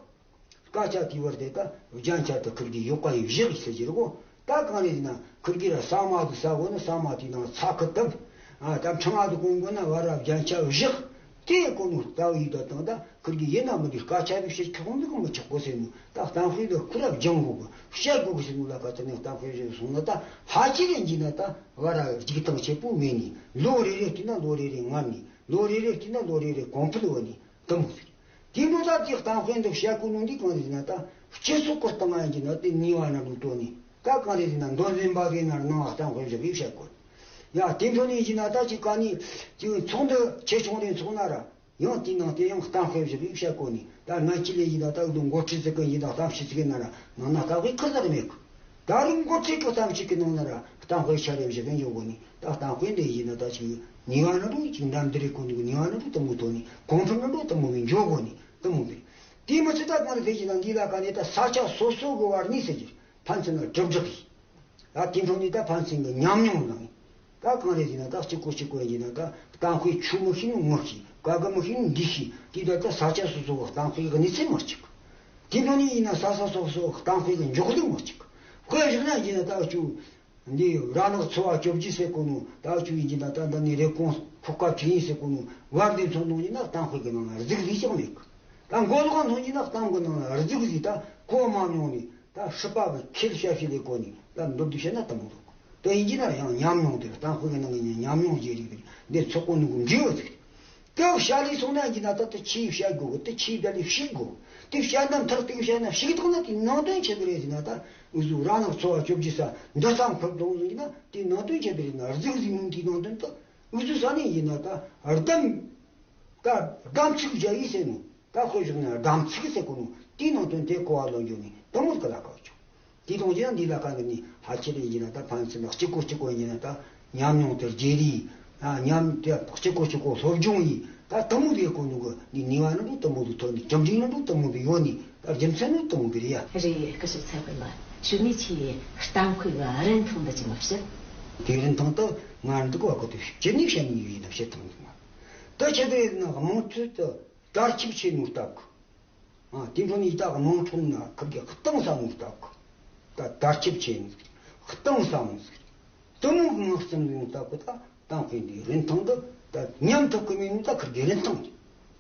གོ། སྐད་ཆ་དེ་བར་དེ་ད་རྒྱན་ཆ་དུ་ཁུར་གི་ཡོད་པ་ཡི་བཞག་ཟེར་གྱི་རེད་གོ། ད་གང་རེད་ཟེར་ན་ཁུར་གི་ར་ཟ་མ་དུ་ཟ་གོ་ན་ཟ་མ་དེ་ནང་ཚ་ཁུ་བཏབ། ཨ་ད་ཕྲེང་བ་དུ་གོན་གོ་ན་བར་ར་རྒྱན་ཆ་བཞག་དེ་གོ་ནོ་ལྟ་བུ་ཡིན་ད་དང་ད་ཁུར་གི་ཡིན་ན་མི་འདུག་སྐད་ཆ་རིགས་བཤད་ཁྱོག་འདུག་མི་ཆོག་གོ་ཟེར་ནོ། ད་གཏམ་དཔེ་འདི་ཁུར་ར་སྦྱང་དགོས་གི་བཤད་དགོས་གི་ཟེར་ནོ་ལ་ཁ་ཚ་ནས་གཏམ་དཔེ་བཤད་སོང་ན་ད་ཧ་ཅི་རེ་འགྱིས་ན་ད་བར་ར་རྒྱུག་སྟངས་ཆེ་པོ་མེད་ནི། ལོ་རེ་རེ་བལྟས་ན་ལོ་རེ་རེ་ངར་ནི། ལོ་རེ་རེ་བལྟས་ན་ལོ་རེ་རེ་གོང་འཕེལ་འོ་ནི་དུ་མོ་ཟེར། དེ་མོ་ད་དེ་གཏམ་དཔེ་འདི་བཤད་དགོས་ནོ་འདི་གང་རེད་ཟེར་ན་ད་སྤྱི་ཚོགས་ཀྱི་སྟེང་ང་འགྱིས་ན་དེ་ནུས་པ་ན་ལུགས་དོ་ནི། ད་གང་རེད་ཟེར་ན་མདོ་འཛིན་པ་གི་ནར་ནང་གཏམ་དཔེ་བཤད་གི་བཤད་དགོས། ཡ་དེ་འཕྲོ་ནས་ཡིན་ན་ད་ཅིག་ག་ནི་ཅིག་ཚོགས་འདུ་ཆེ་ཆུང་རེ་ཚོགས་ན་ར། ཡང་དེའི་ནང་དེ་ཡང་གཏམ་དཔེ་བཞག་ཡིག་བཤད་གོ་ནི། ད་ང་ཅི་ལས་ཡིན་ན་ད་འུ་དུ་འགོ་ཁྲིད་ཟིག་གི་ཡིན་ན་གཏམ་བཤད་ཟིག་གི་ན་ར་ནང་ན་གཏམ་དཔེ་ཁུར་ཟེར་མེད་གི། ད་རུང་འགོ་ཁྲིད་གི་གཏམ་བཤད་གི་ནང་ན་ར་གཏམ་དཔེ་ཆ་རེ་བཞག་གི་ཡོད་གོ་ནི། ད་གཏམ་དཔེ་འདི་ཡིན་ན་ད་ཅིག་ནུས་པ་ན་རུང་ཅིག་འགྲན་བསྡུར་རེ་གོ་འདུག་ནུས་པ་ན་རུང་དུ་མོ་ཐོན་ནི། གོང་འཕེལ་ན་རུང་དུ་མོ་གི་འཇོག་གོ་ནི་དུ་མོ་འདི། དེ་མི་ཚད་ད་གང་རེད་ཟེར་གྱི་ན་འདི་ལ་ག་ནས་ད་ས་ཆ་སོ་སོ་གི་བར་ནི་ཟེར་གྱི། ཕན་ཚུན་ལ་གྲུབ་འབྲས་ཡིན། ད་དེ་འཕྲོ་ནས་ད་ཕན་ཚུན་གྱི་ཉམས་མྱོང་བླངས་ཡིན། ད་གང་རེད་ཟེར་ན་ད་གཅིག་གོ་གཅིག་གོ་ཡིན་ན་ད་གཏམ་དཔེ་ཆུ་མི་ཤེས་ནོ་ངུ་ཤེས། ཀ་གི་མི་ཤེས་ནོ་འདི་ཤེས། དེ་ད་ད་ས་ཆ་སོ་སོ་གི་གཏམ་དཔེ་གི་གནས་ཚུལ་མི་གཅིག་དེ་འཕྲོ་ནས་ཡིན་ན་ས་ས་སོ་སོ་གི་གཏམ་དཔེ་གི་འཇོག་ལུགས་མི་གཅིག་དཔེ་བཞག་ན་ཡིན་ན་ད་གཅིག་འདི་ར་ནག་ཚོ་བ་བཅོ་བརྒྱད་ཟེར་གོ་ནོ་ད་གཅིག་ཡིན་གྱི་ན་ད་འདི་ནས་རེབ་གོང་ཁོག་ཀ་བྲིས་ཡིན་ཟེར་གོ་ནོ་བར་འདི་མཚོན་ནོ་ཡིན་ན་གཏམ་དཔེ་གི་ནང་ན་རྫིག་ཟིག་ཀྱང་མེད་གི། ད་མགོ་ལོག་མཚོན་ཡིན་ན་གཏམ་གི་ནང་ན་རྫིག་ཟིག་ད་གོ་མ་མྱོང་ནི། ད་སྲིད་པ་གི་ཁེར་བཤད་ཤེས་ལས་གོ་ནི་ད་མདོར་བསྡུས་བཤད་ན་དུ་མོ་རོགས། དེ་ཡིན་གྱི་ན་ཡང་ཉམས་མྱོང་དེ་གཏམ་དཔེ་གི་ནང་གི་ཉམས་མྱོང་བརྗེ་རིགས་དེ་འདི་ཚོགས་གོ་ནི་གི་འབྲས་བུ་ཟིག་དེ་བཤད་ལས་སོང་ན་ཡིན་གྱི་ན་ད་དེ་ཆེས་བཤད་དགོས་གི། དེ་ཆེས་བཤད་ལས་ཤེས་དགོས། དེ་བཤད་ན་མཐར་དེ་བཤད་ན་ཤེས་ཐུབ་ན་དེ་ནང་དོན་ཆེ་གི་རེད་ཟེར་ན་ད་འུ་ཟུ་ར་ནག་ཚོ་བ་བཅོ་བརྒྱད་ས་འདི་ཙམ་ཁུར་གཏོང་ཟིན་གྱི་ན་དེ་ནང་དོན་ཆེ་གི་རེད་ན་རྫིག་ཟིག་མིན་དེ་ནང་དོན་ད་འུ་ཟུ་ས་ནས་ཡིན་ན་ད་གདམ། ད་གདམ་ཚིག་བརྒྱ་ཡིས་ཟེར་ནོ། ད་དཔེ་བཞག་ན་གདམ་ཚིག་ཟེར་གོ་ནོ། དེའི་ནང་དོན་དེ་གོ་བ་ལོན་རྒྱུ་ནི་དུ་མོ་གི་ལ་ཁག་ཆོག་དེ་དང་རྗེས་འདི་ལ་ཁག་གི་ནི་ཧ་ཆེ་རེ་ཡིན་ན་ད་ཕན་ཚུན་ལ་གཅིག་གོ་གཅིག་གོ་ཡིན་ན་ད་ཉམས་མྱོང་དེར་བརྗེ་རེས་ ཨ། ཉམས་དེ་གཅིག་གོ་གཅིག་གོ་སློབ་སྦྱོང་ཡིས་ད་དེ་མོ་དེ་གོ་ནོ་གི་ནི་ནུས་པ་ནི་འགྲོ་དེ་མོ་དེ་ཐོན་ནི། གྲུབ་འབྲས་ནི་འགྲོ་དེ་མོ་དེ་ཡོད་ནི། ད་རྒྱུ་མཚན་ནི་དེ་མོ་དེ་རེད་ཡ། རེད། སྐུ་ཞབས་ཚེ་དཔོན་པ། གཞུག་ནས་ཁྱེད་ཡིས་གཏམ་དཔེ་གི་རིན་ཐང་འདི་ཅིག་མ་བཤད། དེ་རིན་ཐང་དེ་ང་འདི་གོ་གོ་དེ་ཅི་ནས་བཤད་ནི་ཡིན་ན་བཤད་ཐུབ་ནི་མ། ད་ཆི་དེ་ཡིན་ན་དམངས་ཁྲོད་དུ་དར་ཁྱབ་ཆེ་ནོ་སྟབས་གི། ཨ། དེ་འཕྲོ་ནས་ད་དམངས་ཁྲོད་ན་ཁིར་གི་གཏིང་ཟབ་མོ་སྟབས་གི། ད་དར་ཁྱབ་ཆེ་ནོ་གཏིང་ཟབ་མོ་ཟིག། དེ་མོ་གི་ངག་རྩོམ་ཡོང་སྟབས་གི་ད་གཏམ་དཔེ་འདི་རིན་ཐང་འདི་ད་ཉམས་ཐུབ་གི་མེད་ནོ། ད་ཁིར་གི་རིན་ཐང་།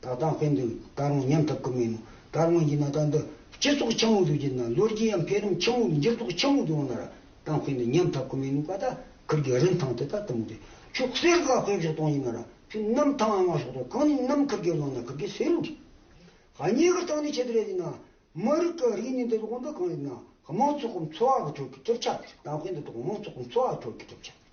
ད་གཏམ་དཔེ་འདི་ད་རུང་ཉམས་ཐུབ་གི་མེད་ནོ། ད་རུང་ཡིན་ན་ད་འདི་སྤྱི་ཚོགས་ཆུང་ངུ་ཟིག་ཡིན་ན། ལོ་རྒྱུས་ཡང་འཕེལ་རིམ་ཆུང་ངུ་འགྱུར་ལྡོག་ཆུང་ངུ་ཟིག་ཡོང་ན་ར། གཏམ་དཔེ་འདི་ཉམས་ཐུབ་གི་མེད་ནོ་ག། ད་ཁིར་གི་རིན་ཐང་དེ་ད་དེ་མོ་རེད། ཁྱོད་གསེར་ག་དཔེ་བཞག་སྟངས་ཡིན་ན་ར། ཁྱོད་ནམ་ཐང་ཨ་མ་ཞོག་དང་གང་ནས་ནམ་ཁིར་གི་བླངས་ན་ཁིར་གི་གསེར་རུ་རེད། གཉིས་ཀྱི་སྟེང་ནས་ཆེད་དུ་རེད་ཡིན་ན། མི་རིགས་ཀྱི་རིག་གནས་འདི་དག་འདི་གང་ཡིན་ན། དམངས་གཙོ་གི་འཚོ་བ་གི་ཁྲོད་ཀྱི་གྲུབ་ཆ་རེད། གཏམ་དཔེ་འདི་དག་དམངས་གཙོ་གི་འཚོ་བ་ཁྲོད་ཀྱི་གྲུབ་ཆ་རེད།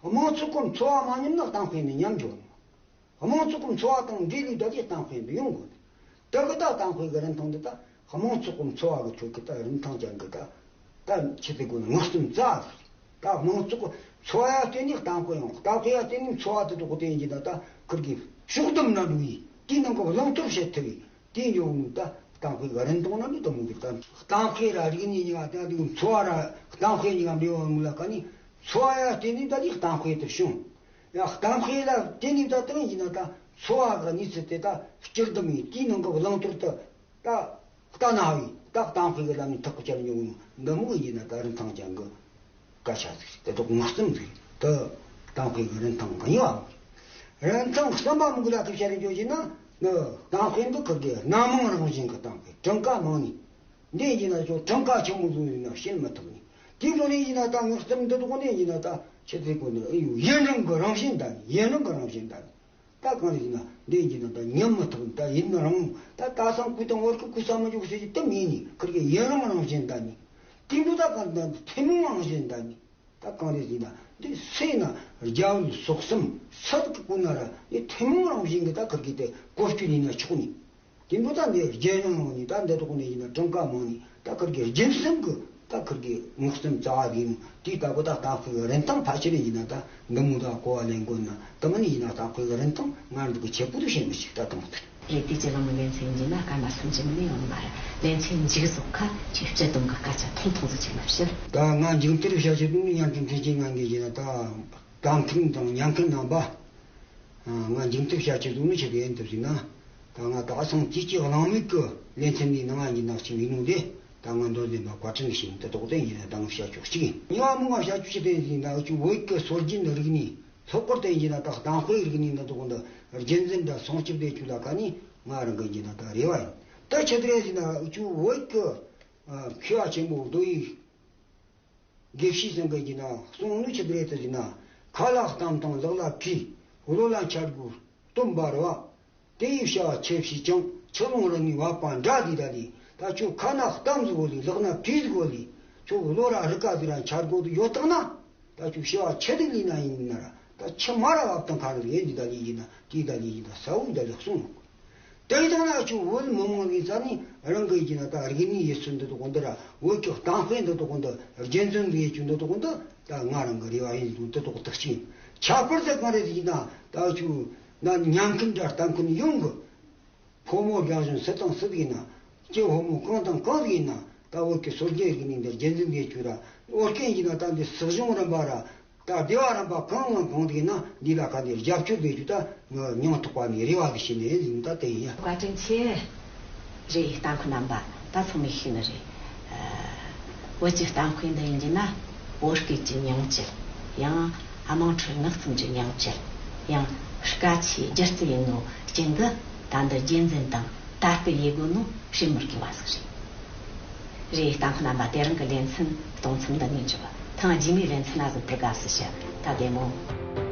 དམངས་གཙོ་གི་འཚོ་བ་མ་ཉམས་ན་གཏམ་དཔེ་ནི་ཉམས་འགྱོ་ནོ། དམངས་གཙོ་གི་འཚོ་བ་དང་འབྲེལ་ལུས་ད་གི་གཏམ་དཔེ་འདི་ཡོང་དགོས། དེ་གི་ད་གཏམ་དཔེ་གི་རིན་ཐང་འདི་ད་དམངས་གཙོ་གི་འཚོ་བ་གི་ཁྲོད་ཀྱི་ད་རིན་ཐང་ཅན་གི་ད་ད་ཆི་ཟེར་དགོས་ན་ངག་རྩོམ་རྩ་ཟིག། ད་དམངས་གཙོ་གི་འཚོ་བ་ཡ་བརྟེན་ནས་གཏམ་དཔེ་ཡོང་། གཏམ་དཔེ་ཡ་བརྟེན་ནས་འཚོ་བ་དེ་དག་གི་སྟེང་གི་ད་ད་ཁིར་གི་ཕྱོགས་བསྡོམས་ན་འགྲོ་ཡི། དེའི་ནང་གི་བླང་དོར་བྱེད་ཐུབ་ཡི། དེའི་འཇོག་ནི་ད་གཏམ་དཔེ་གི་རིན་ཐང་ན་ནི་དེ་མོ་གི་ད། གཏམ་དཔེ་ར་རིག་གནས་གཉིས་ཀ་ད་འདི་འཚོ་བ་ར་གཏམ་དཔེ་གཉིས་ཀ་འབྲེལ་བ་ཡོང་ལ་ཀ་ནི། འཚོ་བ་ཡ་བརྟེན་ནས་ད་འདི་གཏམ་དཔེ་དེ་བྱུང་། ཡ་གཏམ་དཔེ་ལ་བརྟེན་ནས་ད་དེ་ཡིན་ན་ད་འཚོ་བ་གི་གནས་ཚུལ་དེ་ད་སྤྱིར་བསྡོམས་ཡིན། དེའི་ནང་གི་བླང་དོར་དེ་ད་ལྟ་ན་བའི་ད་གཏམ་དཔེ་གི་ལམ་ནས་ཐག་གཅོད་མྱོང་ནོ་འདི་མོ་ཡིན་ན་ད་རིན་ཐང་ཅན་གི་སྐད་ཆ་ཟིག། དེ་དག་ངག་རྩོམ་ཟིག། དེ་གཏམ་དཔེ་གི་རིན་ཐང་གི་གཉིས་པ། རིན་ཐང་གསུམ་པ་མི་གི་ལ་ཐུབ་བྱ་རེ་འཇོག་བྱས་ན། ནི་གཏམ་དཔེ་འདི་ཁིར་གི་སྣ་མང་རང་བཞིན་གི་གཏམ་དཔེ། གྲངས་ཀ་མང་ནི། འདི་ཡིན་ན་ཅོ་གྲངས་ཀ་ཆེན་མོ་ཟིག་ཡིན་ན་བཤད་མི་ཐུབ་ནི། དེའི་འཕྲོ་ནས་ཡིན་ན་ད་ངག་རྩོམ་འདི་དག་ནས་ཡིན་ན་ད་ཆི་ཟེར་དགོས་ནི། ཨེ་ཡོད་ཡུན་རིང་གི་རང་བཞིན་ད་ནི། ཡུན་རིང་གི་རང་བཞིན་ད་ནི། ད་གང་ཡིན་ན་འདི་ཡིན་ན་ད་ཉམས་མི་ཐུབ། ད་ཡུན་རིང་ད་ད་སང་ཁུ་དང་བར་ཁུ་ཁུ་ས་མི་འཇུག་ཟེར་གྱི་དེ་མིན་ནི། ཁིར་གི་ཡུན་རིང་རང་བཞིན་ད་ནི། དེ་འདྲ་ད་གང་ད་ཐུན་མོང་རང་བཞིན་ད་ནི། ད་གང་རེད་ཟེར་ན་འདི་སེ་ན་རྒྱ་བོད་སོག་གསུམ་ས་དག་གི་སྐོར་ན་ར་ནི་ཐུན་མོང་རང་བཞིན་གི་ད་ཁིར་གི་དེ་གོ་སྐྱོན་ཡིན་ན་ཆོག་ནི། དེ་འདྲ་ད་འདི་རྒྱལ་ཡོངས་ནང་ནས་ད་འདི་དག་ནས་ཡིན་ན་གྲངས་ཀ་མང་ནི། ད་ཁིར་གི་རྒྱུན་སྲིང་གི་ད་ཁིར་གི་ངག་རྩོམ་རྩ་བ་རེད་ནོ། དེའི་ལྟ་བུ་ད་གཏམ་དཔེ་གི་རིན་ཐང་ཕལ་ཆེར་ཡིན་ན་ད་འདི་མོ་ད་གོ་བ་ལེན་དགོས་ན། དེ་མིན་ཡིན་ན་གཏམ་དཔེ་གི་རིན་ཐང་ང་འདི་གི་ཆེ་པོ་དུ་བཤད་མི་ཤེས། ད་དེ་མོ་ད་རེད། དེ་ཅི་ལ་མི་ལེ་ཚན་ཡིན་ན་སྐར་མ་སུམ་ཅུ་མིན་ནས་ཡོང་ནི་མ་རེད། ལེ་ཚན་མཇུག་སོགས་ཁ་ཆེ་སྤྱི་བསྡོམས་གི་སྐད་ཆ་ཐུང་ཐུང་ཟིག་ཅིག་མ་བཤད། ད་ང་མཇུག་མཐར་བཤད་ཆེད་དུ་ནི་ཉན་མཁན་མཁན་ཆེན་ང་འགའི་ཡིན་ན་ད། ལྟ་མཁན་དང་ཉན་མཁན་རྣམ་པ། ང་མཇུག་མཐར་བཤད་ཆེད་དུ་ནི་ཆེད་དུ་ཡིན་ཐུབ་ཟིན་ན། ད་ང་ད་སང་དུས་ཀྱི་གླེང་མོལ་གྱི་ལེ་ཚན་འདི་ནང་ང་ཡིན་ན་ཞིག་ཡིན་ནོ་དེ། ད་ང་མདོ་འཛིན་པ་བཀའ་དྲིན་ཞིག་དེ་དོགས་ལྡན་ཡིན་ན་ད་ང་བཤད་ཆོག་གཅིག་ཡིན། གཉིས་པ་མོ་ང་བཤད་ཆོག་ཆེད་དུ་ཡིན་ཟིན་ན་འུ་ཆུ་བོད་ཀྱི་སྲོལ་རྒྱུན་རིག་གནས་ལྷག་པར་དུ་ཡིན་ན་ད་གཏམ་དཔེ་རིག་གནས་འདི་དག་འདི་རྒྱུན་འཛིན་དང་སྲུང་སྐྱོབ་བྱེད་རྒྱུ་ལ་ཁ་ནི་ང་རང་གི་ཡིན་ན་ད་རེ་བ་ཡིན། ད་ཆེད་དུ་ཡིན་ཟིན་ན་འུ་ཆུ་བོད་ཀྱི་མཁས་པ་ཆེན་པོ་མདོ་དབུས། དགེ་བཤེས་ཟིན་པའི་གྱི་ན་གསུང་ནུས་ཆེ་བ་རེད་དུ་ཟིན་ན། ཁ་ལ་གཏམ་དང་ལག་ལ་གུས། བློ་ལ་འཆར་སྒོ་སྟོན་པ་རེད་བ། དེ་ཡི་བྱ་བ་ཆེ་བྱས་ཀྱང་ཆུ་ཀླུང་རི་ནས་བབས་པ་འདྲ་དེ་ད་ལི། ད་ཁྱོད་ཁ་ན་གཏམ་ཟིག་གོ་ལི། ལག་ན་གུས་ཟིག་གོ་ལི། ཁྱོད་བློ་ར་རི་ཀ་ཟིག་ར་འཆར་སྒོ་དུ་ཡོད་དང་ན། ད་ཁྱོད་བྱ་བ་ཆེ་དུ་ལི་ན་ཡིན་ན་ར་ད་ཆུ་མ་ར་བབས་དང་ཁ་ར་ལི་ཡིན་དེ་ད་ལི་ཡིན་ན་དེ་ད་ལི་ཡིན་ན་ས་བོ་ད་ལི་གསུང་ལོ། དེ་ཡིན་ན་ཁྱོད་བོད་མི་མང་གི་རྩ་ནས་རང་གི་ཡིན་ན་ད་རིག་གནས་ཡུལ་སྲོལ་འདི་དག་འདི་ར་བོད་ཀྱི་གཏམ་དཔེ་འདི་དག་འདི་རྒྱུན་འཛིན་ཡེད་རྒྱུ་འདི་དག་འདི་ད་ང་རང་གི་རེ་བ་ཡིན་འདུག། འདི་དག་དག་ཅིག་ཡིན། ཁྱད་པར་དུ་གང་རེད་ཡིན་ན་ད་ཁྱོད་ན་ཉན་མཁན་འདྲ་ལྟ་མཁན་ཡོང་གི། ཕོ་མོ་རྒན་གཞོན་སུ་དང་སུ་ཡིན་ན། སྐྱེ་ཕོ་མོ་གང་དང་གང་ཡིན་ན་ད་བོད་ཀྱི་སྲོལ་རྒྱུན་རིག་གནས་འདི་རྒྱུན་འཛིན་ཡེད་རྒྱུ་ར། ཨོ་རྒྱན་ཡིན་ན་ད་འདི་སྲིད་གཞུང་རིམ་པ་ར། ད་སྡེ་བ་རིམ་པ་གང་ང་གང་དེ་ན་འདི་ལ་ག་ནས་རྒྱབ་སྐྱོར་བྱེད་རྒྱུ་ད་ངས་སྙིང་ཐག་པ་ནས་རེ་བ་གི་བྱས་ནས་ཡིན་ད་དེ་ཡིན་ཡ། བཀའ་དྲིན་ཆེ། རེད། གཏམ་དཔེ་རྣམ་པ་ད་ཚང་མས་ཤེས་ནི་རེད། བོད་ཀྱི་གཏམ་དཔེ་འདི་ཡིན་གྱི་ན་བོད་སྐད་ཀྱི་ཉིང་བཅུད་ཡང་དམངས་ཁྲོད་ངག་རྩོམ་གྱི་ཉིང་བཅུད་ཡང་སྐད་ཆའི་སྒྱུ་རྩལ་ཡིན་ནོ་རྐྱེན་གྱིས་ད་འདི་རྒྱུན་འཛིན་དང་དར་སྤེལ་ཡེད་དགོས་ནོ་བྱེད་མི་དགོས་པ་ཟིག་རེད། རེད། གཏམ་དཔེ་རྣམ་པ་དེ་རིང་གི་ལེ་ཚན་གཏོང་མཚམས་འདི་ནས་འཇོག། ཐེངས་རྗེས་མའི་ལེ་ཚན་ན་གཟིགས་པར་དགའ་བསུ་ཞུ། ད་བདེ་མོ།